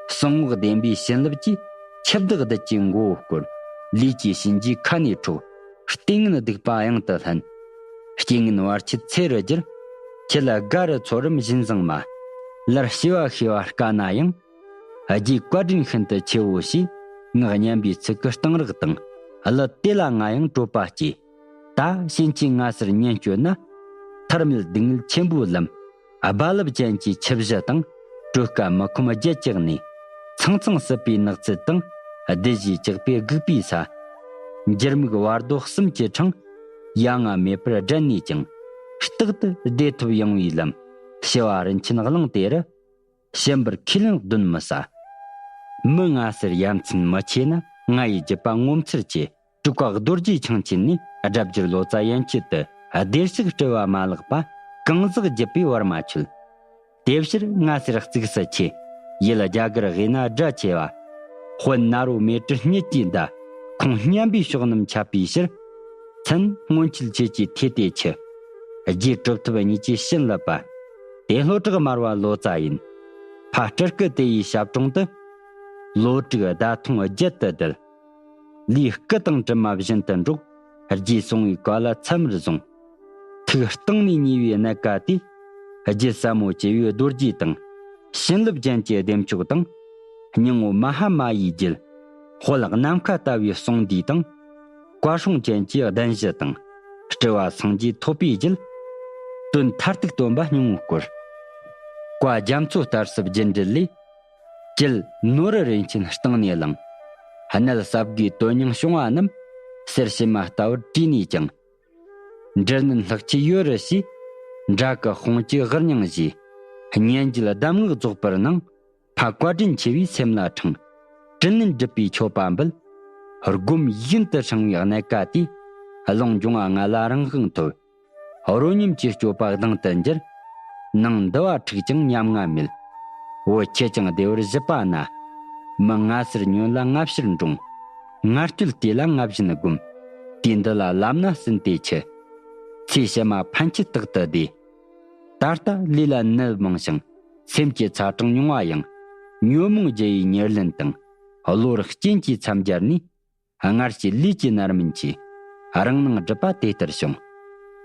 གསང་སྔགས་བདེན་པའི་བྱིན་རླབས་ཀྱིས། འཆི་བདག་བདུད་ཀྱི་མགོ་བོ་བསྐོར། ལུས་ཀྱི་གཤིན་རྗེའི་ཁ་ནས་འཕྲོག། ལྟས་ངན་སྡིག་པ་གཡང་དུ་ལྷན། རྐྱེན་ངན་བར་ཆད་ཚེ་རུ་གྱུར། ཁྱེད་ལ་དགའ་རུ་ཚོར་རམ་བཞིན་བཟང་མ། ལར་ཞི་བ་ཤེས་པ་དཀའ་ན་ཡང་། རྗེའི་བཀའ་དྲིན་ཤིན་ཏུ་ཆེ་བོ་ཞེས། ངག་སྙན་པའི་ཚིག་གི་གཏང་རག་དང་། གླུ་དེ་ལ་ང་ཡང་སྤྲོ་བ་སྐྱེས། ད་ཕྱིན་ཆད་ང་སར་ཉན་སྐྱོན་ན། ཐར་མེད་སྡུག་བསྔལ་ཆེན་པོའི་ལམ། རྦ་རླབས་ཅན་གྱི་ཆུ་བཞི་དང་། བྲོ་དཀའ་མི་ཁོམ་བརྒྱད་ཀྱི་གནས། ཚང་ཚང་སྲིད་པའི་ནགས་ཚལ་དང་། བདུད་བཞིའི་ཇག་པས་སྒུག་པའི་ས། འགྱུར་མིག་བར་དོ་གསུམ་གྱི་འཕྲང་། ཡ་ང་མེད་པར་བསྒྲལ་ནས་ཀྱང་། རྟག་ཏུ་བདེ་ཐོབ་ཡོང་བའི་ལམ། ཞི་བ་རིན་ཆེན་གླིང་དེ་རུ། ཞིམ་པར་ཁས་ལེན་གདོན་མི་ཟ། མི་ང་སར་ཡ་མཚན་མི་ཆེ་ན། ང་ཡི་རྒྱུད་པ་ངོ་མཚར་ཆེ། དྲུག་པ་རྡོ་རྗེ་འཆང་ཆེན་ནས། སྒྲ་བསྒྱུར་ལོ་ཙཱ་ཡན་ཆད་དུ། བདེར་གཤེགས་སྤྲུལ་བ་མ་ལགས་པ། གང་ཟག་བརྒྱུད་པའི་བར་མ་ཆོད། དེ་ཕྱིར་ང་སེར་གཙིགས་སུ་ཆེ། ཡུལ་རྒྱ་གར་དབུས་ན་སྒྲ་ཆེ་བ། དཔོན་ནཱ་རོ་མེ་ཏྲི་སྙེད་ཀྱི་མདའ། ཁོང་སྙན་པའི་ཕྱོགས་རྣམས་ཁྱབ་པའི་ཕྱིར། མཚན་སྔོན་ཆད་ཆོས་ཀྱི་ཐོས་དེ་ཆུ། རྗེ་གྲུབ་ཐོབ་གཉིས་ཀྱི་བྱིན་རླབས་པ། དེ་ལྷོ་བྲག་མར་པ་ལོ་ཙཱ་ཡིན། ཕ་སྤྲུལ་སྐུ་དེ་ཡི་ཞབས་དྲུང་དུ། ལོ་དྲུག་ཟླ་ཐུང་བརྒྱད་དུ་བསྡད། ལུས་སྐུ་དང་གྲིབ་མ་བཞིན་དུ་འགྲོགས། རྗེས་སོང་བའི་བཀའ་ལ་ཚད་མར་བཟུང་། ཐུགས་སྟེང་ནས་ཉེ་བའི་གནད་ཀ་དེ། རྒྱུད་ཟབ་མོ་བཅུ་པའི་རྡོ་རྗེ་དང་། བྱིན་རླབས་ཅན་གྱི་བདེ་མཆོག་དང་། སྙིང་པོ་མ་ཧཱ་མ་ཡི་རྒྱུད། དཔལ་ནམ་མཁའ་ལྟ་བུའི་གསུང་འདི་དང་། བཀའ་སྲུང་ཅན་གྱི་གདན་བཞི་དང་། སྤྲུལ་པ་སངས་རྒྱས་ཐོབ་པའི་རྒྱུད། དོན་མཐར་ཐུག་སྟོན་པ་སྙིང་པོའི་སྐོར། བཀའ་རྒྱ་མཚོ་ལྟར་ཟབ་རྒྱུད་འགྲེལ་ལས། གྱད་ནོར་བུ་རིན་ཆེན་སྟེང་ནས་བླངས། གནད་ཟབ་དགུའི་དོན་སྙིང་བྱུང་བ་རྣམས། གསེར་ཕྱེ་མ་ལྟ་བུར་བྲིས་ནས་ཀྱང་། འབྲུ་སྣོད་ལྷག་ཆད་ཡོད་རུ་ཞེས། འདྲ་སྐུ་དཔུང་གཅིག་དབུར་མྱང་བཞེས། སྙན་བརྒྱུད་གདམས་ངག་རྫོགས་པར་གནང་། ཕ་བཀའ་དྲིན་ཆེ་བའི་སེམས་ལ་འཕྲེང་། དྲིན་ལན་སྒྲུབ་པའི་མཆོད་པ་འབུལ། སྒོམ་ཡུན་དུ་བསྲིང་བའི་གནད་ཀ་དེ། ཀློང་འབྱུང་བ་ལྔ་ལ་རང་དབང་ཐོབ། རོ་སྙོམས་ཀྱི་སྤྱོད་པ་གདེང་དུ་འགྱུར། ནང་འདུ་བ་འཁྲུགས་ཀྱང་ཉམ་ང་མེད། བུ་ཁྱེད་ཀྱང་བདེ་བར་བཞུད་པ་ན། མི་ང་སར་ཉོན་ལ་སྔ་ཕྱིར་འབྲོང་། ངར་སྐྱོད་དེ་ལ་སྔ་བཞིན་བསྒོམ། དུས་འདི་ལ་ལམ་སྣ་ཟིན་ཏེ་འཆི། ཚེ་ཕྱི་མ་ཕན་ཆད་རྟག་ཏུ་བདེ། ད་ལྟ་ལུས་ལ་ནད་མང་ཞིང་། སེམས་ཀྱི་ཚ་གྲང་མྱོང་བ་ཡང་། ཉོན་མོངས་རྒྱུ་ཡི་ཉེར་ལེན་དང་། བློ་རག་རྐྱེན་གྱིས་མཚམས་སྦྱར་ནས། སྔར་གྱི་ལུས་ཀྱི་ནར་མིན་གྱིས། རང་སྣང་སྒྲིབ་པ་དེ་ལྟར་བྱུང་།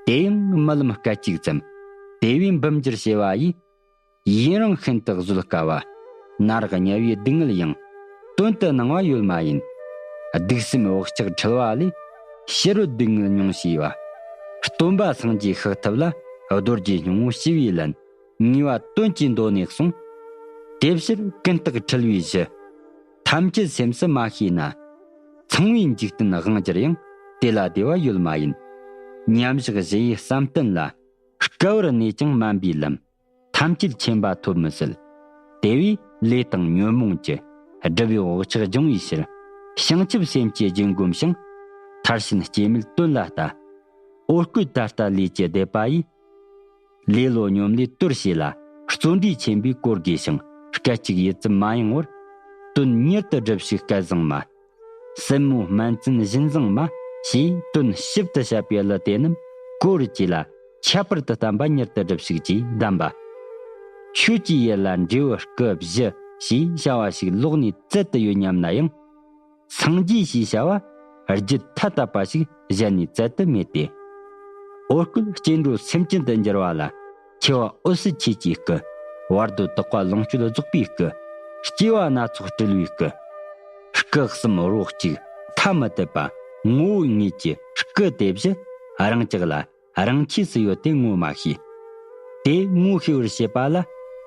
དེ་ཡང་རྨི་ལམ་སྐད་ཅིག་ཙམ། དེ་བས་འབུམ་འགྱུར་བྱེ་བ་ཡིས། ཡུན་རིང་ཤིན་ཏུ་བཟོད་དཀའ་བ། ནད་རག་དམྱལ་བའི་སྡུག་བསྔལ་ཡང་། དོན་དུ་སྣང་བ་ཡོད་མ་ཡིན། སྡུག་སེམས་བག་ཆགས་འཁྲུལ་བ་ལས། ཕྱི་རོལ་སྡུག་བསྔལ་མྱོང་བྱས་པ། སྟོན་པ་སངས་རྒྱས་ཤཱཀ་ཐུབ་ལ། རྡོ་རྗེ་སྙིང་པོ་ཞི་བའི་ལན། ངེས་པ་དོན་གྱི་མདོ་ནས་གསུངས། དེ་ཕྱིར་ཀུན་བརྟགས་འཁྲུལ་བའི་གཞི། ཐམས་ཅད་སེམས་སུ་མ་ཤེས་ན། ཚངས་པའི་འཇིག་རྟེན་དབང་གྱུར་ཡང་། དེ་ལ་བདེ་བ་ཡོད་མ་ཡིན། མཉམ་བཞག་གཞི་ཡི་བསམ་གཏན་ལ། སྐལ་བར་གནས་ཀྱང་དམན་པའི་ལམ། ཐམས་ཅད་མཁྱེན་པ་ཐོབ་མི་སྲིད། དེ་བས་ལས་དང་ཉོན་མོངས་ཀྱི། སྒྲིབ་པའི་བག་ཆགས་སྦྱང་བའི་ཕྱིར། བྱང་ཆུབ་སེམས་ཀྱི་རྒྱུན་བསྒོམ་ཞིང་། མཐར་ཕྱིན་སྐྱེ་མེད་དོན་ལ་ལྟ། འོ་སྐོལ་ད་ལྟ་ལས་ཀྱི་སྡེ་པ་ཡིས། ལེ་ལོ་སྙོམས་ལས་དོར་བྱས་ལ། བརྩོན་འགྲུས་ཆེན་པོས་བསྐོར་དགོས་ཤིང་། སྐད་ཅིག་ཡིད་ཙམ་མ་ཡེངས་པར། དོན་མྱུར་དུ་སྒྲུབས་ཤིག་སྐལ་བཟང་མ། སྲིན་མོ་སྨན་བཙུན་བཞིན་བཟང་མ། ཞེས་དོན་ཞིབ་ཏུ་བཤད་པའི་གླུ་དེ་རྣམས་གོ་རུ་གྱིས་ལ། ཁྱད་པར་དུ་བསྟན་པ་མྱུར་དུ་སྒྲུབས་ཤིག་ཅེས་གདམས་པ། ཆོས་ཀྱི་ཡུལ་ལ་འབྲས་བུ་སྐུ་བཞི་ཞེས་བྱ་བ་ཞིག་ལོགས་ནས་བཙལ་དུ་ཡོད་སྙམ་ན་ཡང་། སངས་རྒྱས་ཞེས་བྱ་བ་རྒྱུད་ཐ་དད་པ་ཞིག་གཞན་ནས་བཙལ་དུ་མེད་དེ། འོ་སྐོལ་སྐྱེ་འགྲོ་སེམས་ཅན་དུ་འགྱུར་བ་ལ། མཆེ་བ་འོད་ཟེར་ཆོས་ཀྱི་སྐུ། བར་དོ་དག་པ་ལོངས་སྤྱོད་རྫོགས་པའི་སྐུ། སྐྱེ་བ་སྣ་ཚོགས་སྤྲུལ་བའི་སྐུ། སྐུ་གསུམ་རོ་གཅིག་ཐ་མི་དད་པ། ངོ་བོ་ཉིད་ཀྱི་སྐུ་དེ་བཞི་རང་ཅག་ལ། རང་ཆས་སུ་ཡོད་དེ་ངོ་མ་ཤེས། དེ་ངོ་ཤེས་པར་བྱེད་པ་ལ་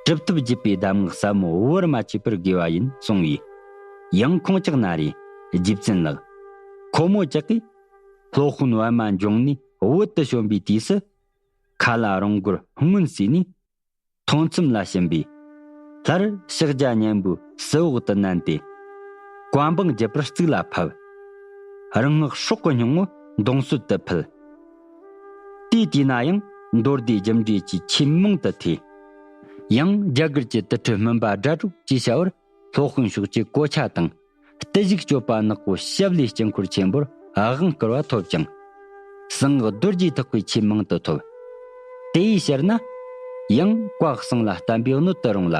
གྲུབ་ཐོབ་བརྒྱུད་པའི་གདམས་ངག་ཟབ་མོ་བོར་མ་ཆད་པར་དགོས་པ་ཡིན་གསུངས་པས། ཡང་ཁོང་ཅག་ན་རེ་རྗེ་བཙུན་ལགས། ཁོ་མོ་ཅག་གིས་སློབ་དཔོན་པདྨ་འབྱུང་གནས་བོད་དུ་བྱོན་པའི་དུས་སུ། ཁ་ལ་རོང་སྒོར་སྔོན་བསུས་ནས། ཐུན་མཚམས་ལ་ཕྱིན་པས། སླར་ཕྱག་རྒྱ་སྙན་པོའི་སྲིད་འོག་ཏུ་མནན་ཏེ། བཀའ་འབངས་བརྒྱུད་པར་གཙུག་ལག་ཕབ། རང་སྔགས་སྲོག་གི་སྙིང་པོ་མདུང་སོལ་དུ་ཕུལ། དེའི་དུས་ན་ཡང་མདོ་སྡེ་རྒྱུ་འབྲས་ཀྱི་ཆོས་མང་དུ་ཐོས། ཡང་རྒྱ་གར་གྱི་དུར་ཁྲོད་སྨིན་པ་སྒྲ་སྒྲོགས་ཅེས་བྱ་བར་སློབ་དཔོན་ཕྱོགས་ཀྱི་གོ་ཆ་དང་། བརྟུལ་ཞུགས་སྤྱོད་པ་ནག་པོ་ཞབས་ལས་དཀྱིལ་འཁོར་ཆེན་པོར་དབང་བསྐུར་བ་ཐོབ་ཅིང་། གསང་སྔགས་རྡོ་རྗེ་ཐེག་པའི་ཆོས་མང་དུ་ཐོབ། དེ་ཡི་ཕྱིར་ན། ཡང་བཀའ་གསང་ལ་བརྟན་པའི་སྣོད་དུ་རུང་ལ།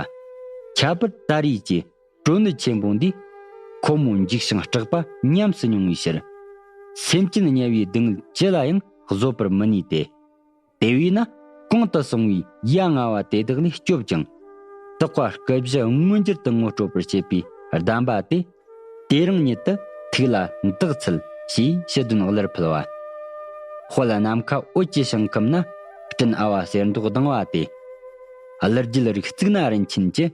ཁྱད་པར་ད་རེས་ཀྱི་གྲོ་ནད་ཆེན་པོ་འདིས་ཁོ་མོའི་འཇིགས་ཤིང་སྐྲག་པ་ཉམས་སུ་མྱོང་བའི་ཕྱིར། སེམས་ཅན་དམྱལ་བའི་སྡུག་བསྔལ་ཅི་ལ་ཡང་བཟོད་པར་མི་ནུས་ཏེ། དེ་བས་ན་གོང་དུ་སོང་བའི་ཡ་ང་བ་དེ་དག་ལས་སྐྱོབ་ཅིང་། དག་པ་སྐུ་བཞི་མངོན་གྱུར་དུ་ངོ་སྤྲོད་པར་བྱེད་པའི་གདམས་པ་དེ། དེ་རང་ཉིད་དུ་ཐུགས་ལ་འདག་འཚལ་ཞེས་ཞུ་དོན་གླུར་ཕུལ་བ། དཔལ་ནམ་མཁའ་བོད་ཀྱི་ཞིང་ཁམས་ན་སྤྲིན་ཨ་བ་གསེར་མདོག་ལྡང་བ་དེ། གླུ་རྒྱུད་རིགས་གཙུག་ན་རིན་ཆེན་གྱི།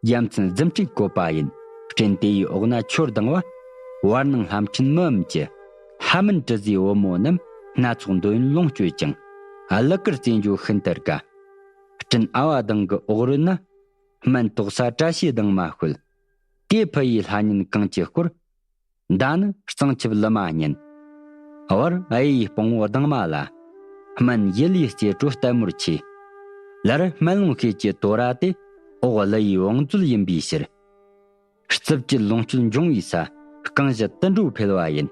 རྒྱལ་མཚན་རྫུ་འཕྲུལ་བཀོད་པ་ཡིན། སྤྲིན་དེ་ཡི་འོག་ན་ཆོས་ལྡང་བ། བར་སྣང་ལྷ་ཕྲན་མི་འམ་གྱི། ལྷ་མིན་དྲི་ཟའི་བུ་མོ་རྣམས། སྣ་ཚོགས་འདོད་ཡོན་ལོངས་སྤྱོད་ཅིང་། གླུ་གར་རྩེད་འཇོ་ཤིན་ཏུ་དགའ། སྤྲིན་ཨ་བ་གདང་གི་འོག་རོལ་ན། སྨན་དོག་ས་བཀྲ་ཤིས་གདང་མ་ཤོད། དེ་ཕུ་ཡི་ལྷ་ཉིན་གངས་ཀྱི་སྐོར། མདའ་ནི་གཙང་ཆབ་ལི་མ་ཉིན། བར་གཡུ་ཡི་སྤང་བོ་གདང་མ་ལ། སྨན་ཡུལ་ཡི་རྩེ་དྲོ་ལྟད་མོར་ཆེ། ལར་སྨན་ལུང་ཤེལ་གྱི་དོ་ར་དེ། འོག་གླུ་ཡི་བང་མཛོད་ཡིན་པའི་ཕྱིར། རྩིབས་ཀྱི་ལོངས་སྤྱོད་འབྱུང་བའི་ས། རྐང་བཞི་དུད་འགྲོ་འཕེལ་བ་ཡིན།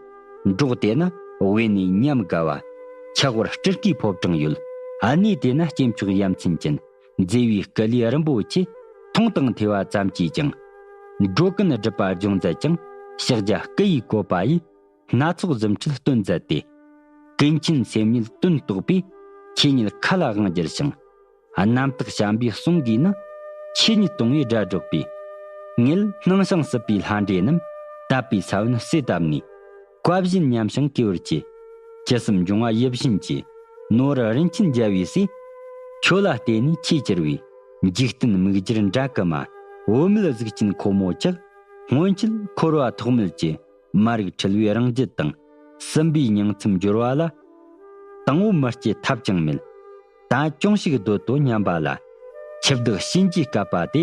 འབྲོག་དེ་ན་དབེན་ནས་ཉམས་དགའ་བ། ཆག་བར་སྤྲུལ་སྐུའི་ཕོ་བྲང་ཡོད། གནས་དེ་ན་སྐྱེས་མཆོག་ཡ་མཚན་ཅན། མཛེས་པའི་སྐུ་ལུས་རིན་པོ་ཆེ། མཐོང་དང་ཐོས་པ་ཙམ་གྱིས་ཀྱང་། འགྲོ་ཀུན་སྒྲིབ་པ་སྦྱོང་མཛད་ཅིང་། ཕྱག་རྒྱ་སྐུ་ཡི་བཀོད་པ་ཡིས། སྣ་ཚོགས་རྫུ་འཕྲུལ་སྟོན་མཛད་དེ། ཀུན་མཁྱེན་སེམས་ཉིད་དོན་རྟོགས་པས། ཆོས་ཉིད་མཁའ་ལ་དབང་བསྒྱུར་ཞིང་། རྣམ་དག་བྱམས་པའི་གསུང་གིས་ནི། ཆོས་ཉིད་གཏོང་བའི་སྒྲ་སྒྲོགས་པས། ངེད་སྣང་ཞིང་སྲིད་པའི་ལྷ་འདྲེ་རྣམས། དད་པའི་ས་བོན་གསོས་བཏབ་ནས། བཀའ་བཞིན་ཉམས་ཤིང་གུས་པར་བྱེད། ཇི་སྲིད་འབྱུང་བ་ཡིད་བཞིན་གྱི། ནོར་རིན་ཆེན་རྒྱལ་བའི་སྲས། ཁྱོད་ལ་བརྟེན་ནས་ཆེས་གྱུར་པའི། འཇིག་རྟེན་མིག་སྒྱུར་འདྲ་གི་མ། བུད་མེད་གཟུགས་ཅན་ཁོ་མོ་ཅག་སྔོན་ཆད་འཁོར་བ་ཐོག་མེད་ཀྱི། མ་རིག་འཁྲུལ་བའི་རང་རྒྱུད་དང་། སྲིན་པོའི་ཉིང་མཚམས་སྦྱོར་བ་ལ། དང་པོ་མི་སྐྱེ་ཐབས་ཀྱང་མེད། ད་ཅུང་ཞིག་སྡོད་དོ་སྙམ་པ་ལ། འཆི་བདག་གཤིན་རྗེའི་བསྐལ་པ་དེ།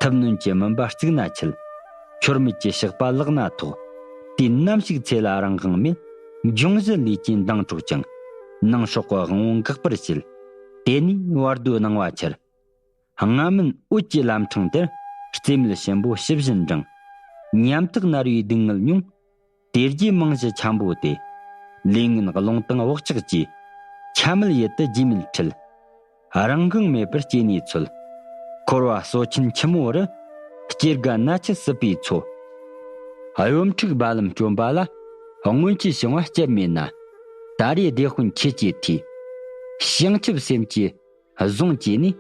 ཐུབ་ནོན་གྱི་མུན་པ་བརྩིགས་ན་འཆི། ཁྱོར་མེད་ཀྱི་ཞགས་པ་ལག་ན་ཐོགས། དུས་ནམ་ཞིག་ཚེ་ལ་རང་དབང་མེད། འབྱུང་བཞི་ལས་ཀྱིས་མདངས་འཕྲོག་ཅིང་། ནང་ཕྱོགས་ཀྱི་དབང་པོ་འགག་པར་བྱེད། དེ་ནས་བར་དོའི་སྣང་བ་འཆར། སྔ་མིན་འོད་ཀྱི་ལམ་འཕྲང་དེར། རྩེ་མོའི་གཤིན་པོ་ཕྱི་བཞིན་འབྲང་། ཉམ་ཐག་མནར་བའི་སྡུག་བསྔལ་མྱོང་། དེ་རྗེས་མང་བཞི་འཁྱམ་པོ་དེ། ལས་ངན་རླུང་དང་བག་ཆགས་ཀྱིས། འཁྱམ་མེད་ཡུལ་དུ་རྗེས་མེད་ཁྲིད། རང་དབང་མེད་པར་སྐྱེ་གནས་འཚོལ། འཁོར་བ་སྲོག་ཆེན་ཆི་མོ་རུ། སྐྱེ་རྒ་ན་འཆི་སྲིད་པའི་མཚོ། གཡོ་འཁྲུག་རྦ་ཀླིང་སྐྱོན་པ་ལ། སྔོན་ཆད་བྱུང་བ་སྐྱབས་མེད་ན། ད་རེས་སྡེ་དཔོན་ཁྱེད་ཀྱིས་ཐོས། བྱང་ཆུབ་སེམས་ཀྱིས། བཟུང་བྱས་ནས།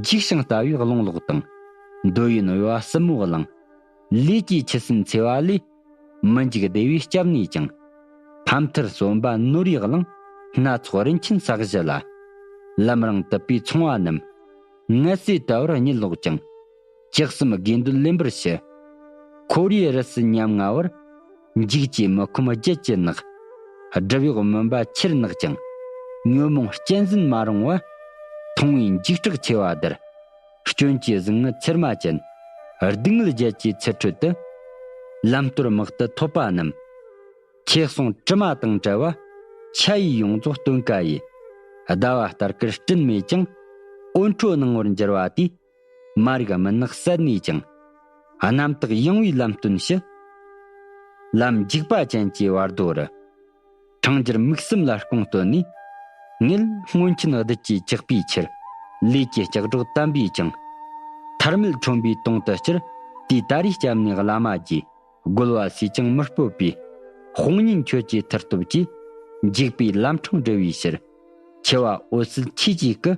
འཇིགས་ཤིང་ལྟ་བའི་རླུང་གློག་དང་། འདོད་ཡོན་གཡོ་བ་སྲིན་མོ་གླིང་། ལས་ཀྱི་ཆུ་སྲིན་འཚེ་བ་ལས། མི་འཇིགས་བདེ་བའི་སྐྱབས་གནས་ཀྱང་། ཕ་མཐར་སོན་པ་ནོར་བུའི་གླིང་། སྣ་ཚོགས་རིན་ཆེན་ས་གཞི་ལ། ལམ་རིང་དུད་པའི་ཚོང་བ་རྣམས། ངལ་གསོས་ལྟ་བུར་གཉིད་ལོག་ཅིང་། ཇི་སྲིད་དགེ་འདུན་ལེན་པར་ཞུ། ཁོར་ཡུག་རི་སུལ་ཉམ་ང་བར། འཇིགས་བྱེད་མི་ཁོམ་བརྗིད་ཀྱི་ནགས། སྒྲིབ་གཡོགས་མུན་པ་ཆེར་ནག་ཅིང་། ཉོན་མོངས་གཅན་གཟན་མ་རུངས་པ། མཐོང་བའི་འཇིགས་སྐྲག་ཆེ་བ་དེར། སྐྱོན་གྱི་གཟུགས་ངན་ཚེར་མ་ཅན། སྡུག་བསྔལ་བརྒྱད་ཀྱི་ཚུལ་ཁྲོད་དུ། ལམ་སྟོར་དམག་ཏུ་ཐོབ་པ་རྣམས། ཁྱེད་གསུང་དྲི་མ་དང་བྲལ་བ། ཆ་ཡིས་ཡོངས་རྫོགས་སྟོན་ཀ་ཡིས། ཟླ་བ་ལྟར་དཀར་སྤྲིན་མེད་ཀྱང་། འོད་འཕྲོ་སྣང་བར་འགྱུར་བ་དེས། མ་རིག་མུན་ནག་བསལ་ནས་ཀྱང་། རྣམ་དག་ཡངས་པའི་ལམ་སྟོན་ཞུ། ལམ་འཇིགས་པ་ཅན་གྱི་བར་དོ་རུ། འཕྲང་རྒྱུར་དམིགས་བསམ་ལ་དགོངས་བསྟོད་ནས། ངེད་སྔོན་ཆད་བདུད་ཀྱིས་བཅག་པའི་ཕྱིར། ལས་ཀྱི་ལྕགས་སྒྲོག་དམ་པས་ཀྱང་། ཐར་མེད་ཁྲོན་པའི་དོང་དུ་བསྐྱུར། དུས་ད་རེས་སྐྱབས་གནས་བླ་མ་རྗེས། རྒོལ་བ་སུས་ཀྱང་མི་སྤོབས་པའི། དཔུང་གཉེན་ཁྱོད་ཀྱི་མཐུ་སྟོབས་ཀྱིས། འཇིགས་པའི་ལམ་འཕྲང་བསྒྲུབ་པའི་ཕྱིར། འཆི་བ་འོད་གསལ་ཆོས་ཀྱི་སྐུ།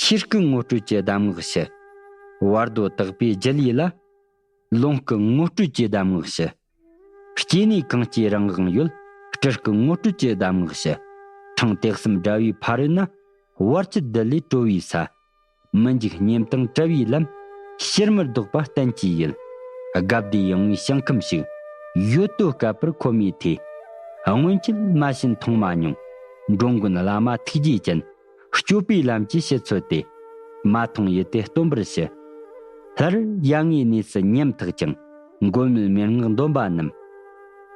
ཆོས་སྐུ་ངོ་སྤྲོད་ཀྱི་གདམས་ངག་ཞུ། བར་དོ་དག་པའི་རྒྱུད་ལས་ལ། ལུང་སྐུ་ངོ་སྤྲོད་ཀྱི་གདམས་ངག་ཞུ། སྐྱེ་གནས་གང་སྐྱེ་རང་དབང་ཡོད། སྤྲུལ་སྐུ་ངོ་སྤྲོད་ཀྱི་གདམས་ངག་ཞུ། ཐང་སྟེགས་གསུམ་དགྲ་བོའི་ཕ་རོལ་ན། བར་ཆད་བདུད་ལས་གྲོལ་བའི་ས། མི་འཇིགས་ཉེམ་དང་བྲལ་བའི་ལམ། ཕྱིར་མི་ལྡོག་པ་བསྟན་གྱི་ཡུལ། དགའ་བདེ་ཡངས་པའི་ཞིང་ཁམས་ཤིག། ཡོད་དོ་བསྐལ་པར་འཁོར་མེད་དེ། སྔོན་ཆད་མ་བྱོན་མཐོང་མ་མྱོང་། འགྲོ་མགོན་བླ་མ་ཐུགས་རྗེ་ཅན། སྤྱོད་པའི་ལམ་གྱི་ཕྱི་ཚུལ་དེ། མ་མཐོང་ཡུལ་དེ་སྟོན་པར་ཞུ། སླར་ཡ་ངའི་གནས་སུ་ཉམ་ཐག་ཅིང་། མགོན་མེད་མན་ངག་འདོན་པ་རྣམས།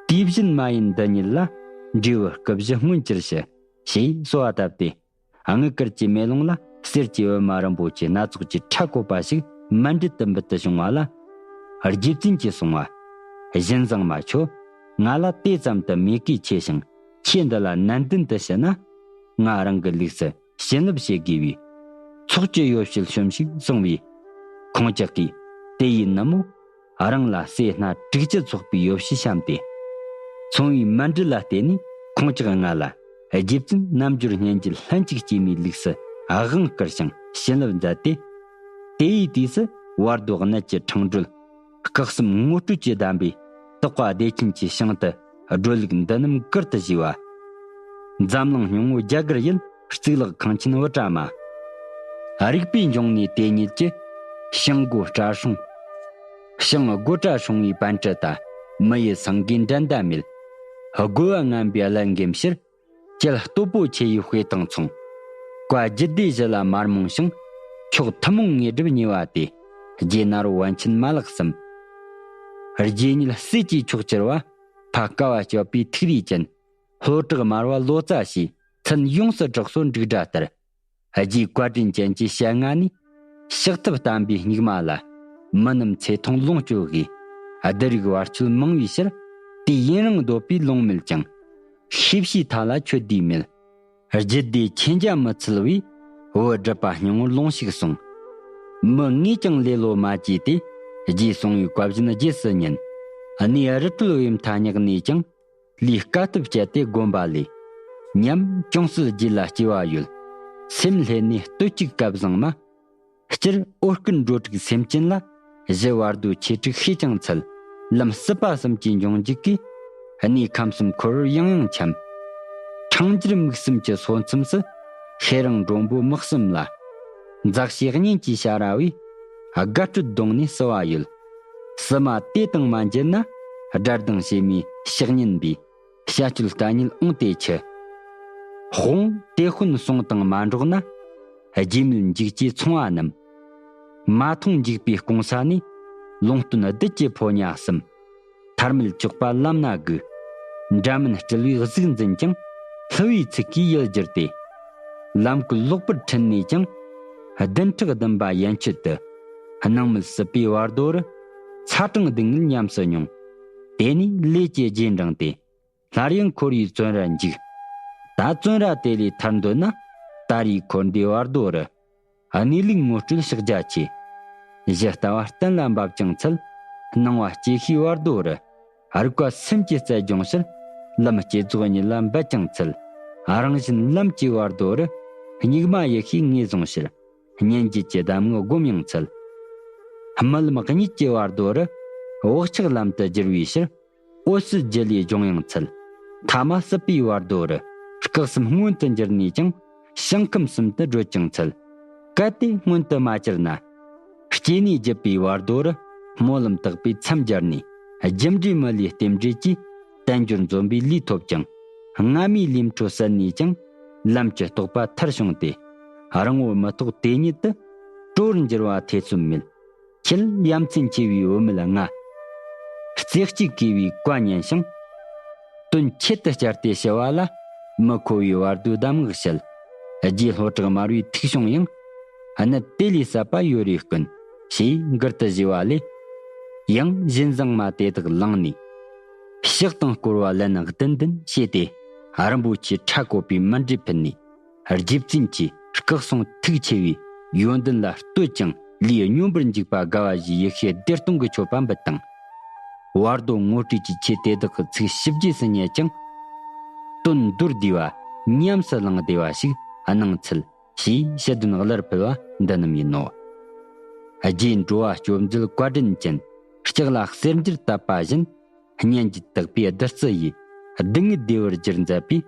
དུས་བཞིན་མ་ཡིན་འདི་ཉིད་ལ། འབྲས་བུ་སྐུ་བཞི་མངོན་གྱུར་ཞུ། ཞེས་གསོལ་བ་བཏབ་སྟེ། དངུལ་དཀར་གྱི་མེ་ལོང་ལ་གསེར་གྱི་པད་མ་རིན་པོ་ཆེ་སྣ་ཚོགས་ཀྱི་ཕྲ་བཀོད་པ་ཞིག་མཎྜལ་དུ་འབུལ་དུ་བྱུང་བ་ལ། རྗེ་བཙུན་གྱིས་གསུངས་པ། གཞན་བཟང་མ་ཁྱོད། ང་ལ་དེ་ཙམ་དུ་མོས་གུས་ཆེ་ཞིང་། ཁྱེད་འདི་ལ་ནན་ཏན་དུ་ཞུ་ན། ང་རང་གི་ལུགས་སུ་བྱིན་རླབས་བྱེད་དགོས་པས། ཚོགས་ཀྱི་ཡོ་བྱད་ཤོམ་ཞིག་གསུངས་པས། ཁོང་ཅག་གིས་དེ་ཡི་ནུབ་མོ། རང་ལ་སྲས་སྣ་དྲུག་ཅུ་ཚོགས་པའི་ཡོ་བྱད་བཤམས་ཏེ། ཚོང་བའི་མཎྜལ་ལ་བརྟེན་ནས་ཁོང་ཅག་ང་ལ་རྗེ་བཙུན་རྣལ་འབྱོར་སྙན་བརྒྱུད་ལྷན་ཅིག་སྐྱེས་མའི་ལུགས་སུ་དབང་བསྐུར་ཞིང་བྱིན་རླབས་མཛད་དེ། དེ་ཡི་དུས་སུ་བར་དོ་གནད་ཀྱི་འཕྲང་སྒྲོལ། སྐུ་གསུམ་ངོ་སྤྲོད་ཀྱི་གདམས་པས་དག་པ་བདེ་ཆེན་གྱི་ཞིང་དུ་སྒྲོལ་ལུགས་འདི་རྣམས་གུར་དུ་བཞེས་པ། འཛམ་གླིང་སྙིང་པོ་རྒྱ་གར་ཡུལ། གཙུག་ལག་ཁང་ཆེན་བུ་ཊ་མ། རིག་པའི་འབྱུང་གནས་དེ་ཉིད་ཀྱི། ཞིང་སྒོ་བཀྲ་སྲུང་། ཞིང་སྒོ་བཀྲ་སྲུང་བའི་པཎ་ཏྲི་ཏ། མི་ཡི་སེང་གེའི་འགྲན་ཟླ་མེད། རྒོལ་བ་ངན་པའི་གླུ་འགེམས་ཕྱིར། ཁྱེད་སྟོབས་པོ་ཆེ་ཡི་དཔེ་དང་མཚུངས། བཀའ་བརྒྱུད་སྡེ་བཞི་ལ་མ་རྨོངས་ཤིང་། མཆོག་ཐུན་མོང་དངོས་གྲུབ་བརྙེས་པ་དེ། རྗེ་ནོར་བུ་པཎ་ཆེན་མ་ལགས་སམ། རྗེ་ཉིད་སྲས་ཀྱི་མཆོག་གྱུར་པ། ཕ་དཀའ་བ་སྤྱོད་པའི་ཐིག་ལེ་ཅན། ལྷོ་བྲག་དམར་བ་ལོ་ཙཱ་ཞེས། མཚན་ཡོངས་སུ་གྲགས་སོ་འབྲུག་སྒྲ་ལྟར། རྗེ་བཀའ་དྲིན་ཅན་གྱི་ཞལ་སྔ་ནས། ཕྱག་ཐབས་བསྟན་པའི་སྙིགས་མ་ལ། མི་རྣམས་ཚེ་ཐུང་ལོངས་སྤྱོད་དགོས། བདུད་རིགས་བར་ཆད་མང་བའི་ཕྱིར། དུས་ཡུན་རིང་སྡོད་པའི་ལོང་མེད་ཀྱང་། ཤེས་བྱའི་མཐའ་ལ་ཆོས་སྡེ་མེད། རྒྱུད་སྡེ་མཁྱེན་རྒྱ་མི་ཚུལ་བས། བུ་སྒྲུབ་པ་སྙིང་པོར་ལོངས་ཤིག་གསུངས། མི་ངས་ཀྱང་ལེ་ལོ་མ་བགྱིས་ཏེ། རྗེས་གསུང་བའི་བཀའ་བཞིན་རྗེས་སུ་ཉན། གནས་རི་ཁྲོད་བས་མཐའ་སྙེགས་ནས་ཀྱང་། ལུས་དཀའ་ཐུབ་སྤྱད་དེ་བསྒོམ་པ་ལས། ཉམས་ཅུང་ཟད་རྗེས་ལ་སྐྱེ་བ་ཡོད། སེམས་ལྷོད་ནས་སྟོད་ཅིག་སྐབས་བཟང་མ། སྤྱིར་འོད་སྐུ་འགྲོ་དྲུག་སེམས་ཅན་ལ། གཞི་བར་དོ་ཆེ་དྲུག་ཤས་ཀྱང་འཚལ། ལམ་སྲིད་པ་གསུམ་གྱི་འབྱུང་འཇུག་གིས། གནས་ཁམས་གསུམ་འཁོར་བར་ཡང་ཡང་འཁྱམས། ཕྲེང་རྒྱུད་མིག་གསུམ་གྱི་སོ་མཚམས་སུ། ཤེས་རིང་མགྲོན་པོ་དམག་གསུམ་ལ། མཛའ་བཤེས་གཉེན་གྱི་ཞལ་ར་བས། དགའ་སྤྲོ་གདོང་ནས་བསུ་བ་ཡོད། བསུ་མ་དེ་དང་མ་མཇལ་ན། དགྲ་སྡང་བྱེད་མའི་ཕྱག་ཉེན་པའི། བྱ་སྤྱོད་ལྟ་ཉིད་འོང་སྟེ་འཆི། དཔུང་དེ་དཔོན་སོང་དང་མ་འགྲོགས་ན། རྗེས་མེད་འཇིགས་ཀྱི་ཚོང་བ་རྣམས། མ་མཐོང་འཇིགས་པའི་སྐོང་ས་ནས། ལུང་སྟོན་བདུད་ཀྱི་ཕོ་ཉ་གསུམ། ཐར་མེད་གཅོག་པ་ལམ་སྣ་དགོས། འདྲ་མིན་སྤྲུལ་བའི་གཟུགས་འཛིན་ཀྱང་། སླུ་བའི་ཚིག་གིས་ཡུལ་བསྒྱུར་ཏེ། ལམ་བཀོད་ལོག་པར་ཁྲིད་ནས་ཀྱང་། བདུན་ཕྲག་བདུན་པ་ཡན་ཆད་དུ། སྣང་མེད་སྲིད་པའི་བར་དོ་རུ། ཚ་གྲང་སྡུག་བསྔལ་ཉམས་སུ་མྱོང་། དེ་ནས་ལས་ཀྱི་རྗེས་འབྲངས་ཏེ། སླར་ཡང་འཁོར་བའི་བཙོན་རར་འཇུག། ད་བཙོན་ར་དེ་ལས་ཐར་འདོད་ན། ད་རེས་འཁོར་འདས་བར་དོ་རུ། གནས་ལུགས་ངོ་སྤྲོད་ཕྱག་རྒྱ་ཆེ། གཞི་ལྟ་བ་གཏན་ལ་འབབ་ཀྱང་འཚལ། སྣང་བ་སྐྱེ་ཤིའི་བར་དོ་རུ། རིག་པ་སེམས་ཀྱི་རྩལ་སྦྱོང་ཕྱིར། ལམ་བསྐྱེད་རྫོགས་གཉིས་ལ་འབད་ཀྱང་འཚལ། རང་བཞིན་ལམ་གྱི་བར་དོ་རུ། སྙིགས་མ་ཡེ་ཤེས་ངོས་བཟུང་ཕྱིར། སྙན་བརྒྱུད་ཀྱི་གདམས་ངག་སྒོམ་ཡང་འཚལ། རྨི་ལམ་གཉིད་ཀྱི་བར་དོ་རུ། བག་ཆགས་ལམ་དུ་བསྒྱུར་བའི་ཕྱིར། འོད་གསལ་རྒྱུད་ལས་སྦྱོང་ཡང་འཚལ། ཐ་མ་སྲིད་པའི་བར་དོ་རུ། སྐུ་གསུམ་མངོན་དུ་འགྱུར་ནས་ཀྱང་། ཞིང་ཁམས་གསུམ་དུ་བགྲོད་ཀྱང་འཚལ། གལ་ཏེ་མངོན་དུ་མ་གྱུར་ན། སྐྱེ་གནས་བརྒྱུད་པའི་བར་དོ་རུ། སྨོན་ལམ་དག་པས་མཚམས་སྦྱར་ནས། རྒྱུ་འབྲས་མི་ལུས་རྟེན་འབྲེལ་གྱིས། དལ་འབྱོར་འཛོམས་པའི་ལུས་ཐོབ་ཀྱང་། སྔ་མའི་ལས་འཕྲོ་ཟད་ནས་ཀྱང་། ལམ་གྱི་རྟོགས་པ་མཐར་བྱུང་སྟེ། རིང་པོ་མི་ཐོགས་དེ་ཉིད་དུ། གྲོལ་འགྱུར་བ་ཐེ་ཚོམ་མེད། ཁྱེད་ཡ་མཚན་ཆེ་བའི་བུད་མེད་ལྔ། རྩེ་གཅིག་གུས་པའི་བཀའ་ཉན་ཞིང་། དོན་ཆེད་དུ་བཅར་ཏེ་ཞུ་བ་ལ། མི་མཁོ་བའི་བར་དོའི་གདམས་ངག་བཤད། རྗེ་ལྷོ་བྲག་དམར་པོའི་ཐུགས་གཞུང་ཡང་། གནད་དེ་ལས་ཟབ་པ་ཡོད་རེ་དཀོན། ཞེས་མགུར་དུ་བཞེས་པ་ལས། ཡང་གཞན་བཟང་མ་དེ་དག་བླངས་ནས། ཕྱག་དང་བསྐོར་བ་ལན་བདུན་བདུན་བྱས་ཏེ། རིན་པོ་ཆེའི་ཕྲ་བཀོད་པའི་མཎྜལ་ཕུལ་ནས། རྗེ་བཙུན་གྱི་སྐུ་གསུང་ཐུགས་ཆེ་བའི་ཡོན་ཏན་ལ་བསྟོད་ཅིང་ལུས་སྙོམས་པར་འཇུག་པ་དགའ་བ་བཞིའི་ཡེ་ཤེས་བདེ་སྟོང་གི་མཆོད་པ་འབུལ་དང་། བར་དོ་ངོ་སྤྲོད་ཀྱི་ཆེད་དེ་དག་གི་ཚིག་ཞིབ་རྒྱས་སུ་ཉན་ཅིང་། དོན་མདོར་བསྡུས་པ་ཉམས་སུ་བླངས་བདེ་བ་ཞིག་གནང་འཚལ་ཞེས་ཞུ་དོན་སླར་ཕུལ་བ་འདི་རྣམས་ཡིན་ནོ། རྗེ་འགྲོ་བ་སྐྱོབ་མཛད་བཀའ་དྲིན་ཅན། ལྕགས་ལ་གསེར་འགྱུར་བཏབ་པ་བཞིན། སྙན་བརྒྱུད་དག་པའི་བདུད་རྩི་ཡིས། སྡུག་བསྔལ་བདེ་བར་བསྒྱུར་མཛད་པའི།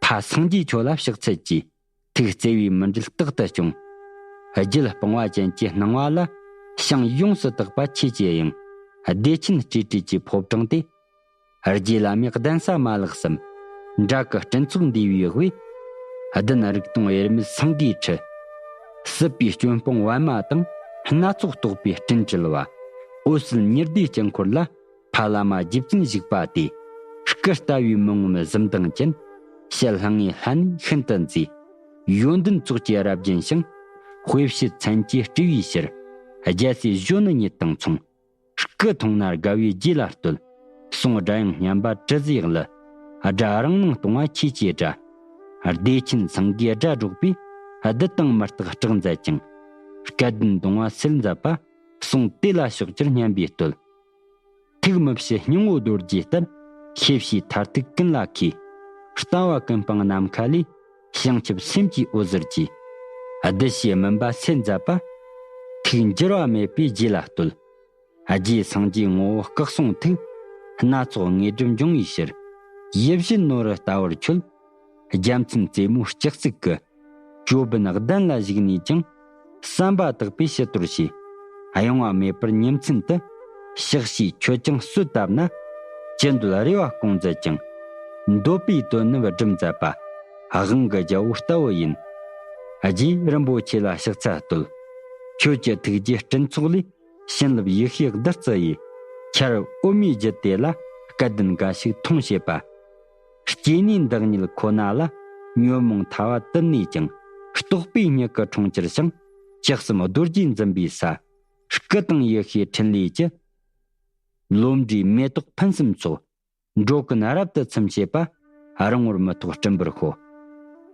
ཕ་ ཁ་སངས་རྒྱས་ཆོས་ལ་ཕྱག་འཚལ་གྱིས། ཐུགས་བརྩེ་བའི་མི་འབྲལ་རྟག་ཏུ་སྐྱོང་། རྒྱུད་སྤང་བ་ཅན་གྱི་སྣང་བ་ལ། ཞིང་ཡོངས་སུ་དག་པ་ཆོས་ཀྱི་དབྱིངས། བདེ་ཆེན་སྤྲོས་བྲལ་གྱི་ཕོ་བྲང་སྟེ། རྗེ་བླ་མའི་གདན་ས་མ་ལགས་སམ། འདྲ་སྐུ་སྤྲིན་ཚོགས་འདུས་པའི་དབུས། བདུན་རིག་སྟོང་དབྱེར་མེད་སེང་གེའི་ཁྲི། སྲིད་པའི་སྐྱོན་སྤོང་པདྨ་དང་། སྣ་ཚོགས་རྟོག་པའི་སྤྲིན་བྲལ་བ། འོད་གསལ་ཉི་ཟླའི་དཀྱིལ་འཁོར་ལ། ཕ་བླ་མ་རྗེ་བཙུན་བཞུགས་པ་དེ། སྐུ་ལྟ་བུའི་མི་ངོམས་གཟི་མདངས་ཅན། ཞལ་སྔའི་ལྷ་ནི་ཤིན་ཏུ་མཛེས། ཡོན་ཏན་ཚོགས་ཀྱི་རབ་རྒྱན་ཞིང་། དཔེ་བྱད་མཚན་གྱི་སྤྲས་པའི་ཕྱིར། རྒྱལ་སྲས་གཞོན་ནུ་ཉིད་དང་མཚུངས། སྐུ་མཐོང་ན་དགའ་བའི་རྗེ་ལ་བསྟོད། གསུང་སྒྲ་དབྱངས་སྙན་པ་དྲི་ཟའི་གླུ། སྒྲ་རང་སྣང་སྟོང་བ་ཆོས་ཀྱི་སྒྲ། བདེ་ཆེན་སེང་གེའི་སྒྲ་སྒྲོག་པས། བདུད་དང་མི་རྟག་སྐྲག་མཛད་ཅིང་། སྐལ་ལྡན་གདུང་བ་སེལ་མཛད་པ། གསུང་དེ་ལ་ཕྱོགས་བཅུར་སྙན་པའི་བསྟོད། ཐུགས་མི་ཕྱེད་སྙིང་པོ་རྡོ་རྗེ་ལྟར། ཤེས་བྱའི་མཐར་ཐུག་ཀུན་ལ་མཁས། ལྟ་བ་ཀུན་སྤངས་ནམ་མཁའ་ལས། བྱང་ཆུབ་སེམས་ཀྱི་འོད་ཟེར་གྱིས། གདུལ་བྱའི་མུན་པ་སེལ་མཛད་པ། ཐུགས་འགྱུར་བ་མེད་པའི་རྗེ་ལ་བསྟོད། རྗེ་སངས་རྒྱས་ངོ་བོ་སྐུ་གསུང་ཐུགས། སྣ་ཚོགས་དངོས་གྲུབ་འབྱུང་བའི་ཕྱིར། ཡིད་བཞིན་ནོར་བུ་ལྟ་བུར་མཆོད། རྒྱལ་མཚན་རྩེ་མོའི་སྤྱི་གཙུག་གི། ཅོད་པན་གདན་ལ་བཞུགས་ནས་ཀྱང་། བསམ་པ་དག་པས་ཕྱི་དོར་བྱས། གཡེང་བ་མེད་པར་ཉིན་མཚན་དུ། ཕྱག་བྱས་མཆོད་ཅིང་གསོལ་བཏབ་ན། ཅི་འདོད་རེ་བ་སྐོང་མཛད་ཅིང་། འདོད་པའི་དོན་རྣམས་སྒྲུབ་མཛད་པ། དབང་གི་རྒྱལ་པོ་ལྟ་བུ་ཡིན། རྗེ་རིན་པོ་ཆེ་ལ་ཕྱག་འཚལ་བསྟོད། ཁྱོད་ཀྱི་ཐུགས་རྗེའི་སྤྲིན་ཚོགས་ལས། བྱིན་རླབས་ཡེ་ཤེས་བདུད་རྩི་ཡི། ཆར་འོད་མའི་རྒྱུད་དེ་ལ། སྐལ་ལྡན་འགའ་ཞིག་མཐོང་བྱེད་པ། སྐྱེ་གནས་འདི་ཉིད་ཁོ་ན་ལ། ཉོན་མོངས་ཐ་བ་དུད་ནས་ཀྱང་། རྟོག་པའི་མྱུ་གུ་འཁྲུངས་གྱུར་ཞིང་། ལྕགས་ཟམ་རྡོ་རྗེ་འཛིན་པའི་ས། སྐུ་དང་ཡེ་ཤེས་ཕྲིན་ལས་ཀྱི། ལོ་འབྲས་མེ་ཏོག་ཕུན་སུམ་ཚོགས། འགྲོ་ཀུན་རབ་ཏུ་ཚིམ་བྱེད་པ། རིང་བོར་མི་ཐོགས་སྤྲིན་པར་ཤོག།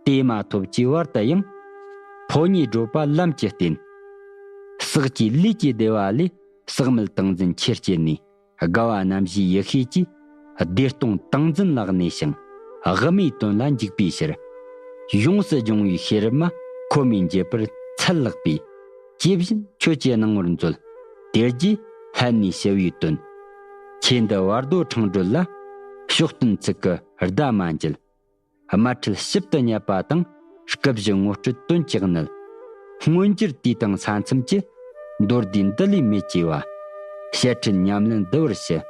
དེ་མ་ཐོབ་ཀྱི་བར་དུ་ཡང་། ཕོ་ཉའི་བགྲོད་པ་ལམ་གྱི་རྟེན། བསགས་ཀྱི་ལས་ཀྱི་བདེ་བ་ལས། བསགས་མེད་ཏིང་འཛིན་ཆེར་སྐྱེས་ནས། དགའ་བ་རྣམ་བཞིའི་ཡེ་ཤེས་ཀྱིས། བདེ་སྟོང་ཏིང་འཛིན་ལ་གནས་ཤིང་། དབུ་མའི་དོན་ལ་འཇུག་པའི་ཕྱིར། ཡོངས་སུ་སྦྱོང་བའི་ཤེས་རབ་མ། ཁོ་མོས་འབྱེད་པར་ཚད་ལེགས་པས། ཇི་བཞིན་ཁྱོད་ཀྱི་སྣང་ངོར་མཛོད། དེ་རྗེས་ལྷན་ནེ་ཞི་བའི་དོན། ཆོས་འདི་བར་དོ་འཕྲང་སྒྲོལ་ལ། ཕྱོགས་སྟོན་ཚིག་གི་བརྡ་མ་འགྱེལ། དམར་ཁྲིད་ཞིབ་ཏུ་བསྙད་པ་དང་། སྐུ་བཞི་ངོ་སྤྲོད་དོན་གྱི་དངུལ། མངོན་གྱུར་དུས་དང་ས་མཚམས་ཀྱི། མདོར་བསྡུས་འདི་ལས་མི་སྐྱེ་བ། བཤད་ཁྲིད་ཉམས་ལེན་འདི་བར་ཞུ།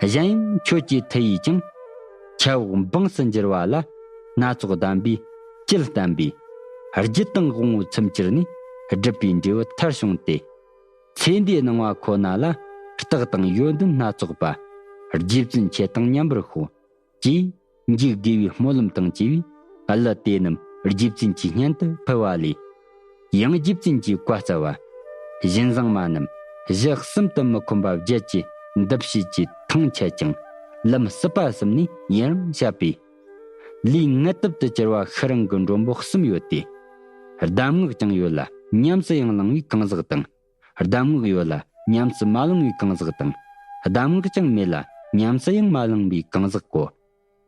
གཞན་ཡང་ཁྱོད་ཀྱི་མཐུ་ཡིས་ཀྱང་། ཁྱབ་འོག་འབངས་སུ་འགྱུར་བ་ལ། སྣ་ཚོགས་གདམས་པའི་བཅུད་བསྟན་པས། རྒྱུད་དང་དབང་པོ་ཚིམ་གྱུར་ནས། སྒྲུབ་པའི་འབྲས་བུ་མཐར་བྱུང་སྟེ། ཚེ་འདིའི་སྣང་བ་ཁོ་ན་ལ། རྟགས་དང་ཡོན་ཏན་སྣ་ཚོགས་པ། རྗེ་བཙུན་ཁྱེད་དང་མཉམ་པར་ཤོག། ཅེས་འཇུག་དགེ་བའི་སྨོན་ལམ་དང་བཅས་པའི་གླུ་དེ་རྣམས་རྗེ་བཙུན་གྱི་སྙན་དུ་ཕུལ་བ་ལས། ཡང་རྗེ་བཙུན་གྱིས་བཀའ་སྩལ་བ། གཞན་བཟང་མ་རྣམས་གཞི་གསུམ་དུ་མི་ཁོམ་པ་བརྒྱད་ཀྱི་འདུ་བྱེད་ཀྱིས་ཐང་ཆད་ཅིང་། ལམ་སྲིད་པ་གསུམ་ནས་ཡུན་རིང་བཤགས་པས། ལས་ངལ་དུབ་ཏུ་གྱུར་པ་ཤི་རང་གི་མགྲོན་པོ་གསུམ་ཡོད་དེ། གདམས་ངག་ཀྱང་ཡོད་ལ་ཉམས་སུ་ཡང་བླང་བའི་གང་ཟག་དང་། གདམས་ངག་ཡོད་ལ་ཉམས་སུ་མ་བླང་བའི་གང་ཟག་དང་། གདམས་ངག་ཀྱང་མེད་ལ་ཉམས་སུ་ཡང་མ་བླང་བའི་གང་ཟག་གོ།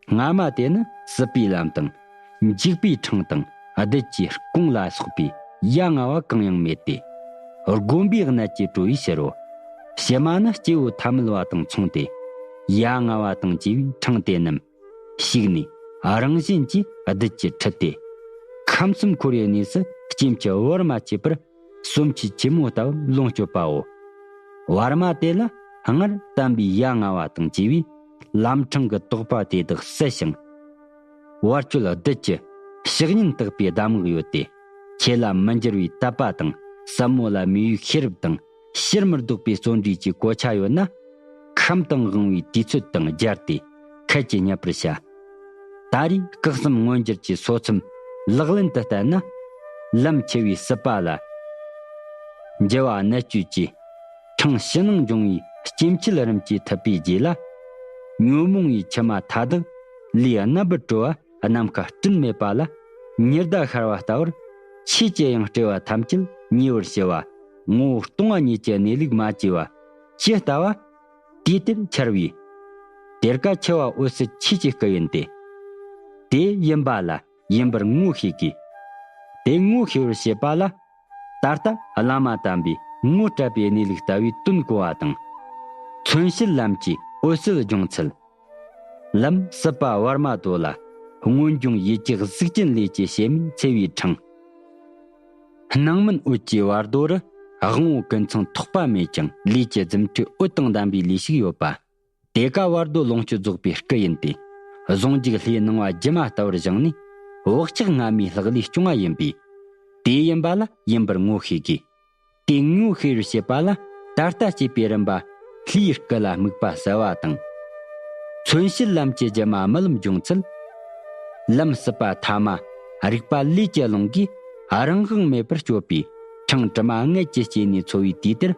སྔ་མ་དེ་ནི་སྲིད་པའི་ལམ་དང་། འཇིགས་པའི་འཕྲང་དང་། བདུད་ཀྱི་རྐུན་ལ་སོགས་པའི་ཡ་ང་བ་གང་ཡང་མེད་དེ། བསྒོམ་པའི་གནད་ཀྱིས་གྲོལ་བའི་ཕྱིར་རོ། ཕྱི་མ་ནི་སྐྱེ་བོ་ཐ་མལ་བ་དང་མཚུངས་ཏེ། ཡ་ང་བ་དང་བཅས་པའི་འཕྲང་དེ་རྣམས་ཞུགས་ནས། རང་བཞིན་གྱིས་བདུད་ཀྱི་ཁྲིད་དེ། ཁམས་གསུམ་འཁོར་བའི་གནས་སུ་སྐྱེ་འཆི་བར་མ་ཆད་པར། གསུམ་མཆེད་ཆེན་མོ་ལྟ་བུར་ལོངས་སྤྱོད་པའོ། བར་མ་དེ་ལ་སྔར་བསྟན་པའི་ཡ་ང་བ་དང་བཅས་པའི་ལམ་འཕྲང་གི་དོགས་པ་དེ་དག་སེལ་ཞིང་། བར་ཆོད་བདུད་ཀྱི་ཕྱག་གཉེན་བརྟག་པའི་གདམས་ངག་ཡོད་དེ། ཆོས་ལ་མི་འགྱུར་བའི་དད་པ་དང་ཟབ་མོ་ལ་མོས་པའི་ཤེས་རབ་དང་ཕྱིར་མི་ལྡོག་པའི་བརྩོན་འགྲུས་ཀྱི་གོ་ཆ་ཡོད་ན། ཁམས་དང་དབང་པོའི་དུས་ཚོད་དང་སྦྱར་ཏེ་ཁད་ཀྱིས་བསྙད་པར་བྱ། ད་རེས་སྐུ་གསུམ་མངོན་གྱུར་གྱི་སོ་མཚམས་ལག་ལེན་དུ་བསྟར་ན། ལམ་འཆི་བའི་སྲིད་པ་ལ་འགྱུར་བ་གནད་གཅོད་ཀྱི་འཕྲང་ཕྱི་ནང་འབྱུང་བའི་སྐྱེ་འཆི་རིམ་གྱིས་ཐུབ་པའི་རྗེས་ལ། ཉོན་མོངས་པའི་མཆི་མ་མཐའ་དག་ལས་རྣམ་པར་གྲོལ་བ་ནམ་མཁའ་སྤྲིན་མེད་པ་ལ་ཉི་ཟླ་ཤར་བ་ལྟ་བུར། ཆོས་ཀྱི་དབྱིངས་བསྲེ་བ་ཐམས་ཅད་ཉེ་བར་ཞི་བ། ངོ་བོ་སྟོང་པ་ཉིད་ཀྱི་གནས་ལུགས་མ་བཅོས་པ་ཇི་ལྟ་བ། དུས་དེར་འཆར་བའི། དེར་ཀ་འཆི་བ་འོད་གསལ་ཆོས་ཀྱི་སྐུ་ཡིན་ཏེ། དེ་ཡིན་པ་ལ་ཡིན་པར་ངོ་ཤེས་དགོས། དེ་ངོ་ཤེས་པར་བྱེད་པ་ལ། ད་ལྟ་བླ་མ་དམ་པས་ངོ་སྤྲད་པའི་གནས་ལུགས་ལྟ་བུའི་དོན་གོ་བ་དང་། མཚོན་བྱེད་ལམ་གྱི་འོད་གསལ་སྦྱོང་ཚུལ། ལམ་སྲིད་པ་བར་མ་དོ་ལ་ སྔོན་བྱུང་ཡིད་ཀྱི་གཟུགས་ཅན་ལས་ཀྱི་བྱེ་མའི་འཚེ་བའི་འཕྲང་། སྣང་མུན་འོད་ཀྱི་བར་དོ་རུ། དབང་བོ་ཀུན་ཚང་ཐོགས་པ་མེད་ཀྱང་ལས་ཀྱི་རྫུ་འཕྲུལ་འོད་དང་ལྡན་པའི་ལས་ཤིག་ཡོད་པ། དེ་ཀ་བར་དོ་ལོངས་སྤྱོད་རྫོགས་པའི་སྐུ་ཡིན་ཏེ། གཟུངས་འཇུག་ལྷའི་སྣང་བ་སྒྱུ་མ་ལྟ་བུར་བཞེངས་ནས། བག་ཆགས་སྔ་མའི་ལྷག་ལུས་སྐྱོང་བ་ཡིན་པས། དེ་ཡིན་པ་ལ་ཡིན་པར་ངོ་ཤེས་དགོས། དེ་ངོ་ཤེས་པར་བྱེད་པ་ལ་ད་ལྟ་སྐྱེས་པའི་རིམ་པ་ལྷའི་སྐུ་ལ་དམིགས་པ་གསལ་བ་དང་། མཚོན་བྱེད་ལམ་གྱི་སྒྱུ་མ་རྨི་ལམ་སྦྱོང་ཚུལ། ལམ་སྲིད་པ་ཐ་མ་རིག་པ་ལས་ཀྱི་རླུང་གིས་རང་དབང་མེད་པར་སྐྱོད་པའི་འཕྲང་དྲི་མ་མངལ་གྱི་སྐྱེ་གནས་འཚོ་བའི་དུས་དེར།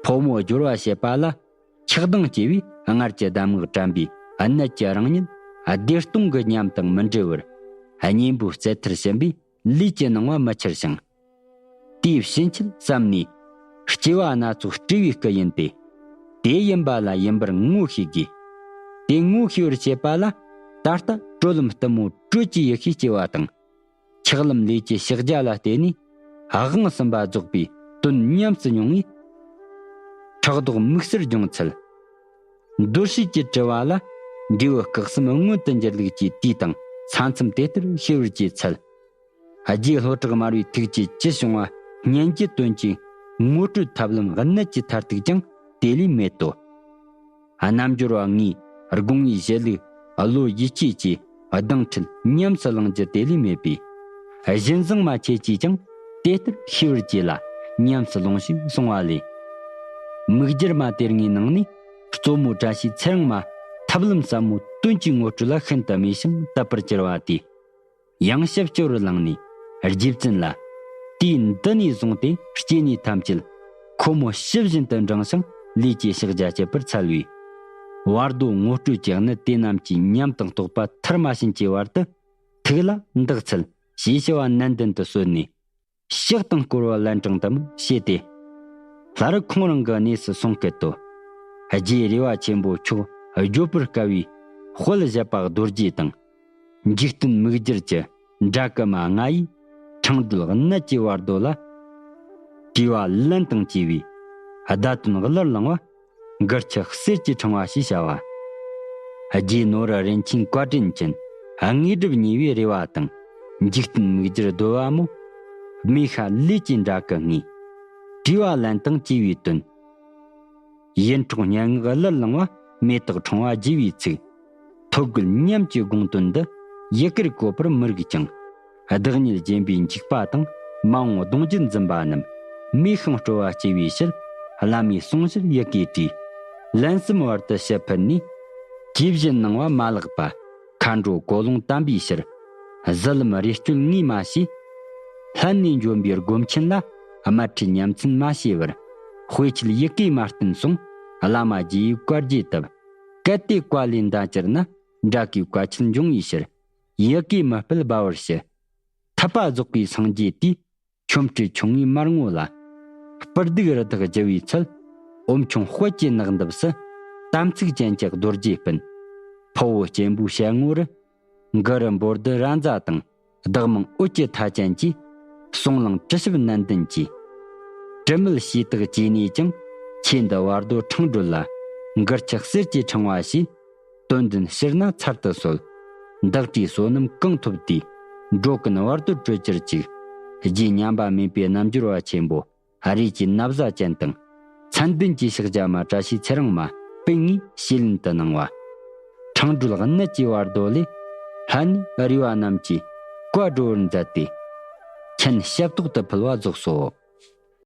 ཕོ་མོ་སྦྱོར་བ་བྱེད་པ་ལ། ཆགས་སྡང་སྐྱེ་བས་སྔར་གྱི་གདམས་ངག་དྲན་པའི་གནད་ཀྱི་རང་ཉིད་བདེ་སྟོང་གི་ཉམས་དང་མི་འབྲལ་བར། གཉེན་པོའི་རྩལ་ཐར་ཕྱིན་པས་ལས་ཀྱི་སྣང་བ་མི་འཆར་ཞིང་། དེའི་ཕྱིན་ཆད་བསམ་ནས་སྐྱེ་བ་སྣ་ཚོགས་སྤྲས་པའི་སྐུ་ཡིན་ཏེ། དེ་ཡིན་པ་ལ་ཡིན་པར་ངོ་ཤེས་དགོས། དེ་ངོ་ཤེས་པར་བྱེད་པ་ལ་ད་ལྟ་དྲོད་ལམ་གཏུམ་མོ་དྲོད་ཀྱི་ཡེ་ཤེས་སྐྱེ་བ་དང་། ཆགས་ལམ་ལས་ཀྱི་ཕྱག་རྒྱ་ལ་བརྟེན་ནས་དབང་གསུམ་པ་རྫོགས་པའི་དོན་ཉམས་སུ་མྱོང་བས། ཕྲག་དོག་དམིགས་བསལ་སྦྱོང་ཚུལ། འདོར་བྱེད་ཀྱི་དྲི་བ་ལ་འབྲས་བུ་སྐུ་གསུམ་མངོན་དུ་འགྱུར་ལུགས་ཀྱི་དུས་དང་ས་མཚམས་དེ་ལྟར་ཤེས་པར་བྱེད་ཚུལ། རྗེ་ལྷོ་བྲག་མར་པའི་ཐུགས་ཀྱི་བཅུད་བྱུང་བ་སྙན་བརྒྱུད་དོན་གྱི་ངོ་སྤྲོད་ཐབས་ལམ་གནད་ཀྱི་མཐར་ཐུག་ཀྱང་དེ་ལས་མེད་དོ། རྣལ་འབྱོར་བ་ངས་དགོངས་པའི་གཞི་ལུགས་བློ་ཡིད་བསྐྱེད་ཀྱི་གདེང་ཁྲིད་ཉམས་སུ་བླང་རྒྱུ་དེ་ལས་མེད་པས། གཞི་བཟང་མ་ཁྱེད་ཀྱིས་ཀྱང་དེ་ལྟར་ཤེས་པར་གྱིས་ལ་ཉམས་སུ་ལོངས་ཤིག་གསུང་བ་ལས། མིག་སྒྱུར་མ་དེ་ལྔའི་ནང་ནས་གཙོ་མོ་བཀྲ་ཤིས་ཚེ་རིང་མ་ཐབས་ལམ་ཟབ་མོ་དོན་གྱི་ངོ་སྤྲོད་ལ་ཤིན་ཏུ་མོས་ཤིང་དད་པར་གྱུར་པ་དེས། ཡང་ཞིབ་སྐྱོར་བླངས་ནས་རྗེ་བཙུན་ལ། དུས་འདི་ནས་བཟུང་སྟེ་སྐྱེ་གནས་ཐམས་ཅད་ཁོ་མོ་ཕྱི་བཞིན་དུ་འབྲང་ཞིང་ལས་ཀྱི་ཕྱག་རྒྱ་བྱེད་པར་འཚལ་བས། བར་དོ་ངོ་སྤྲོད་ཀྱི་གནད་དེ་རྣམས་ཀྱི་ཉམས་དང་རྟོགས་པ་ཐར་མ་ཕྱིན་གྱི་བར་དུ་ཐུགས་ལ་འདག་ཚུལ་ཞེས་ཞུ་བ་ནན་ཏན་དུ་གསོལ་ནས། ཕྱག་དང་བསྐོར་བ་ལན་གྲངས་དུ་མར་བྱས་ཏེ། སླར་ཁོང་རང་གི་གནས་སུ་སོང་སྐད་དོ། རྗེ་རས་པ་ཆེན་པོ་མཆོག་བརྗོད་པར་དཀའ་བའི་དཔལ་བཞད་པ་རྡོ་རྗེ་དང་། འཇིག་རྟེན་མིག་སྒྱུར་གྱི་འདྲ་སྐུ་མ་ལྔ་ཡིས་འཕྲང་སྒྲོལ་གནད་ཀྱི་བར་དོ་ལ། དྲི་བ་ལན་དང་བཅས་པའི་བརྡ་དོན་གླུར་བླངས་པ། མགུར་ཆུ་གསེར་གྱི་ཕྲེང་བ་ཞེས་བྱ་བ། རྗེ་ནོར་བུ་རིན་ཆེན་བཀའ་དྲིན་ཅན་དངོས་གྲུབ་བརྙེས་པའི་རེ་བ་དང་། འཇིག་རྟེན་མིག་སྒྱུར་བརྡོལ་བ་མོ། མེ་ཤ་ལས་ཀྱི་འདྲ་སྐུ་ལྔས། དྲི་བ་ལན་དང་བཅས་པའི་དོན། ཡིད་འཕྲོག་སྙན་ངག་གླུར་བླངས་པ། མེ་སྟག་ཕྲེང་བ་བརྒྱུས་པའི་ཚིག་ཐོད་རྒལ་ཉམས་ཀྱི་དགོངས་དོན་འདི་ཡི་གེར་བཀོད་པར་མི་རིགས་ཀྱང་། བདག་ཉིད་བརྒྱན་པའི་འཇིགས་པ་དང་མ་འོངས་གདུང་རྒྱུད་འཛིན་པ་རྣམས་མེ་ཤིང་སྤྲོ་བ་སྐྱེ་བའི་ཕྱིར། བླ་མའི་གསུང་ཕྱིར་ཡི་གེ་བྲིས། ལན་གསུམ་བར་དུ་ཞུ་ཕུལ་ནས། ཇི་བཞིན་གནང་བ་མ་ལགས་པ། མཁའ་འགྲོ་ཀོ་ལོང་དམ་པའི་ཕྱིར། གཟི་ལམ་རས་སྐྱོན་ངོས་མ་བྱས། ལྷན་ནེ་འཇོམས་པའི་སྒོམ་ཆེན་ལ། དམར་ཁྲིད་ཉམས་ཚད་མ་བྱས་པར། དཔེ་ཆོས་ཡི་གེ་མ་བསྟན་གསུང་། བླ་མ་རྗེ་ཡི་བཀའ་བརྒྱུད་དུ། གལ་ཏེ་བཀའ་ལས་འདའ་གྱུར་ན། འདྲ་སྐུའི་བཀའ་ཆད་འབྱུང་བའི་ཕྱིར། ཡི་གེ་མི་སྤེལ་སྦ་བར་ཞུ། ཐུབ་པ་རྫོགས་པའི་སངས་རྒྱས་དེས། ཆོ་འཕྲུལ་ཆུང་ངུའི་མར་ངོ་ལ། སྤུར་སྡུག་རི་དྭགས་རྒྱུ་བའི་ཚུལ། འོམ་ཆུང་དཔལ་གྱི་ནགས་འདབས་སུ། དམ་ཚིག་ཅན་གྱི་རྡོ་རྗེ་སྤུན། ཕུ་བོ་གཅེན་པོའི་ཞལ་ངོ་རུ། མགུར་འབོར་འདི་ར་མཛའ་དང་། བདག་མིང་འོད་ཀྱི་མཐའ་ཅན་གྱིས། གསུང་གླེང་དྲི་ཞིབ་ནན་ཏན་གྱིས། དྲི་མེད་ཞུས་དག་བཅས་ནས་ཀྱང་། ཆོས་འདི་བར་དོ་འཕྲང་སྒྲོལ་ལ། མགུར་ཆུ་གསེར་གྱི་ཕྲེང་བ་ཞེས། དོན་འདི་ཕྱིར་ན་ཚར་དུ་གསོལ། བདག་བྲིས་བསོད་ནམས་གང་ཐོབ་དེས། འགྲོ་ཀུན་བར་དོར་གྲོལ་གྱུར་ཅིག་རྗེ་མཉམ་པ་མེད་པའི་རྣལ་འབྱོར་བ་ཆེན་པོ། རས་ཀྱི་ན་བཟའ་ཅན་དང་། མཚན་ལྡན་གྱི་ཕྱག་རྒྱ་མ་བཀྲ་ཤིས་ཚེ་རིང་མ་སྤུན་གཉིས་ཞུས་ལན་དུ་གནང་བ། འཕྲང་སྒྲོལ་གནད་ཀྱི་བར་དོ་ལས། ལྷན་ནེ་རས་པ་རྣམས་ཀྱིས་བཀའ་སྒྲོལ་བར་མཛད་དེ། མཁྱེན་ཞབས་ཏོག་ཏུ་ཕུལ་བ་རྫོགས་སོ།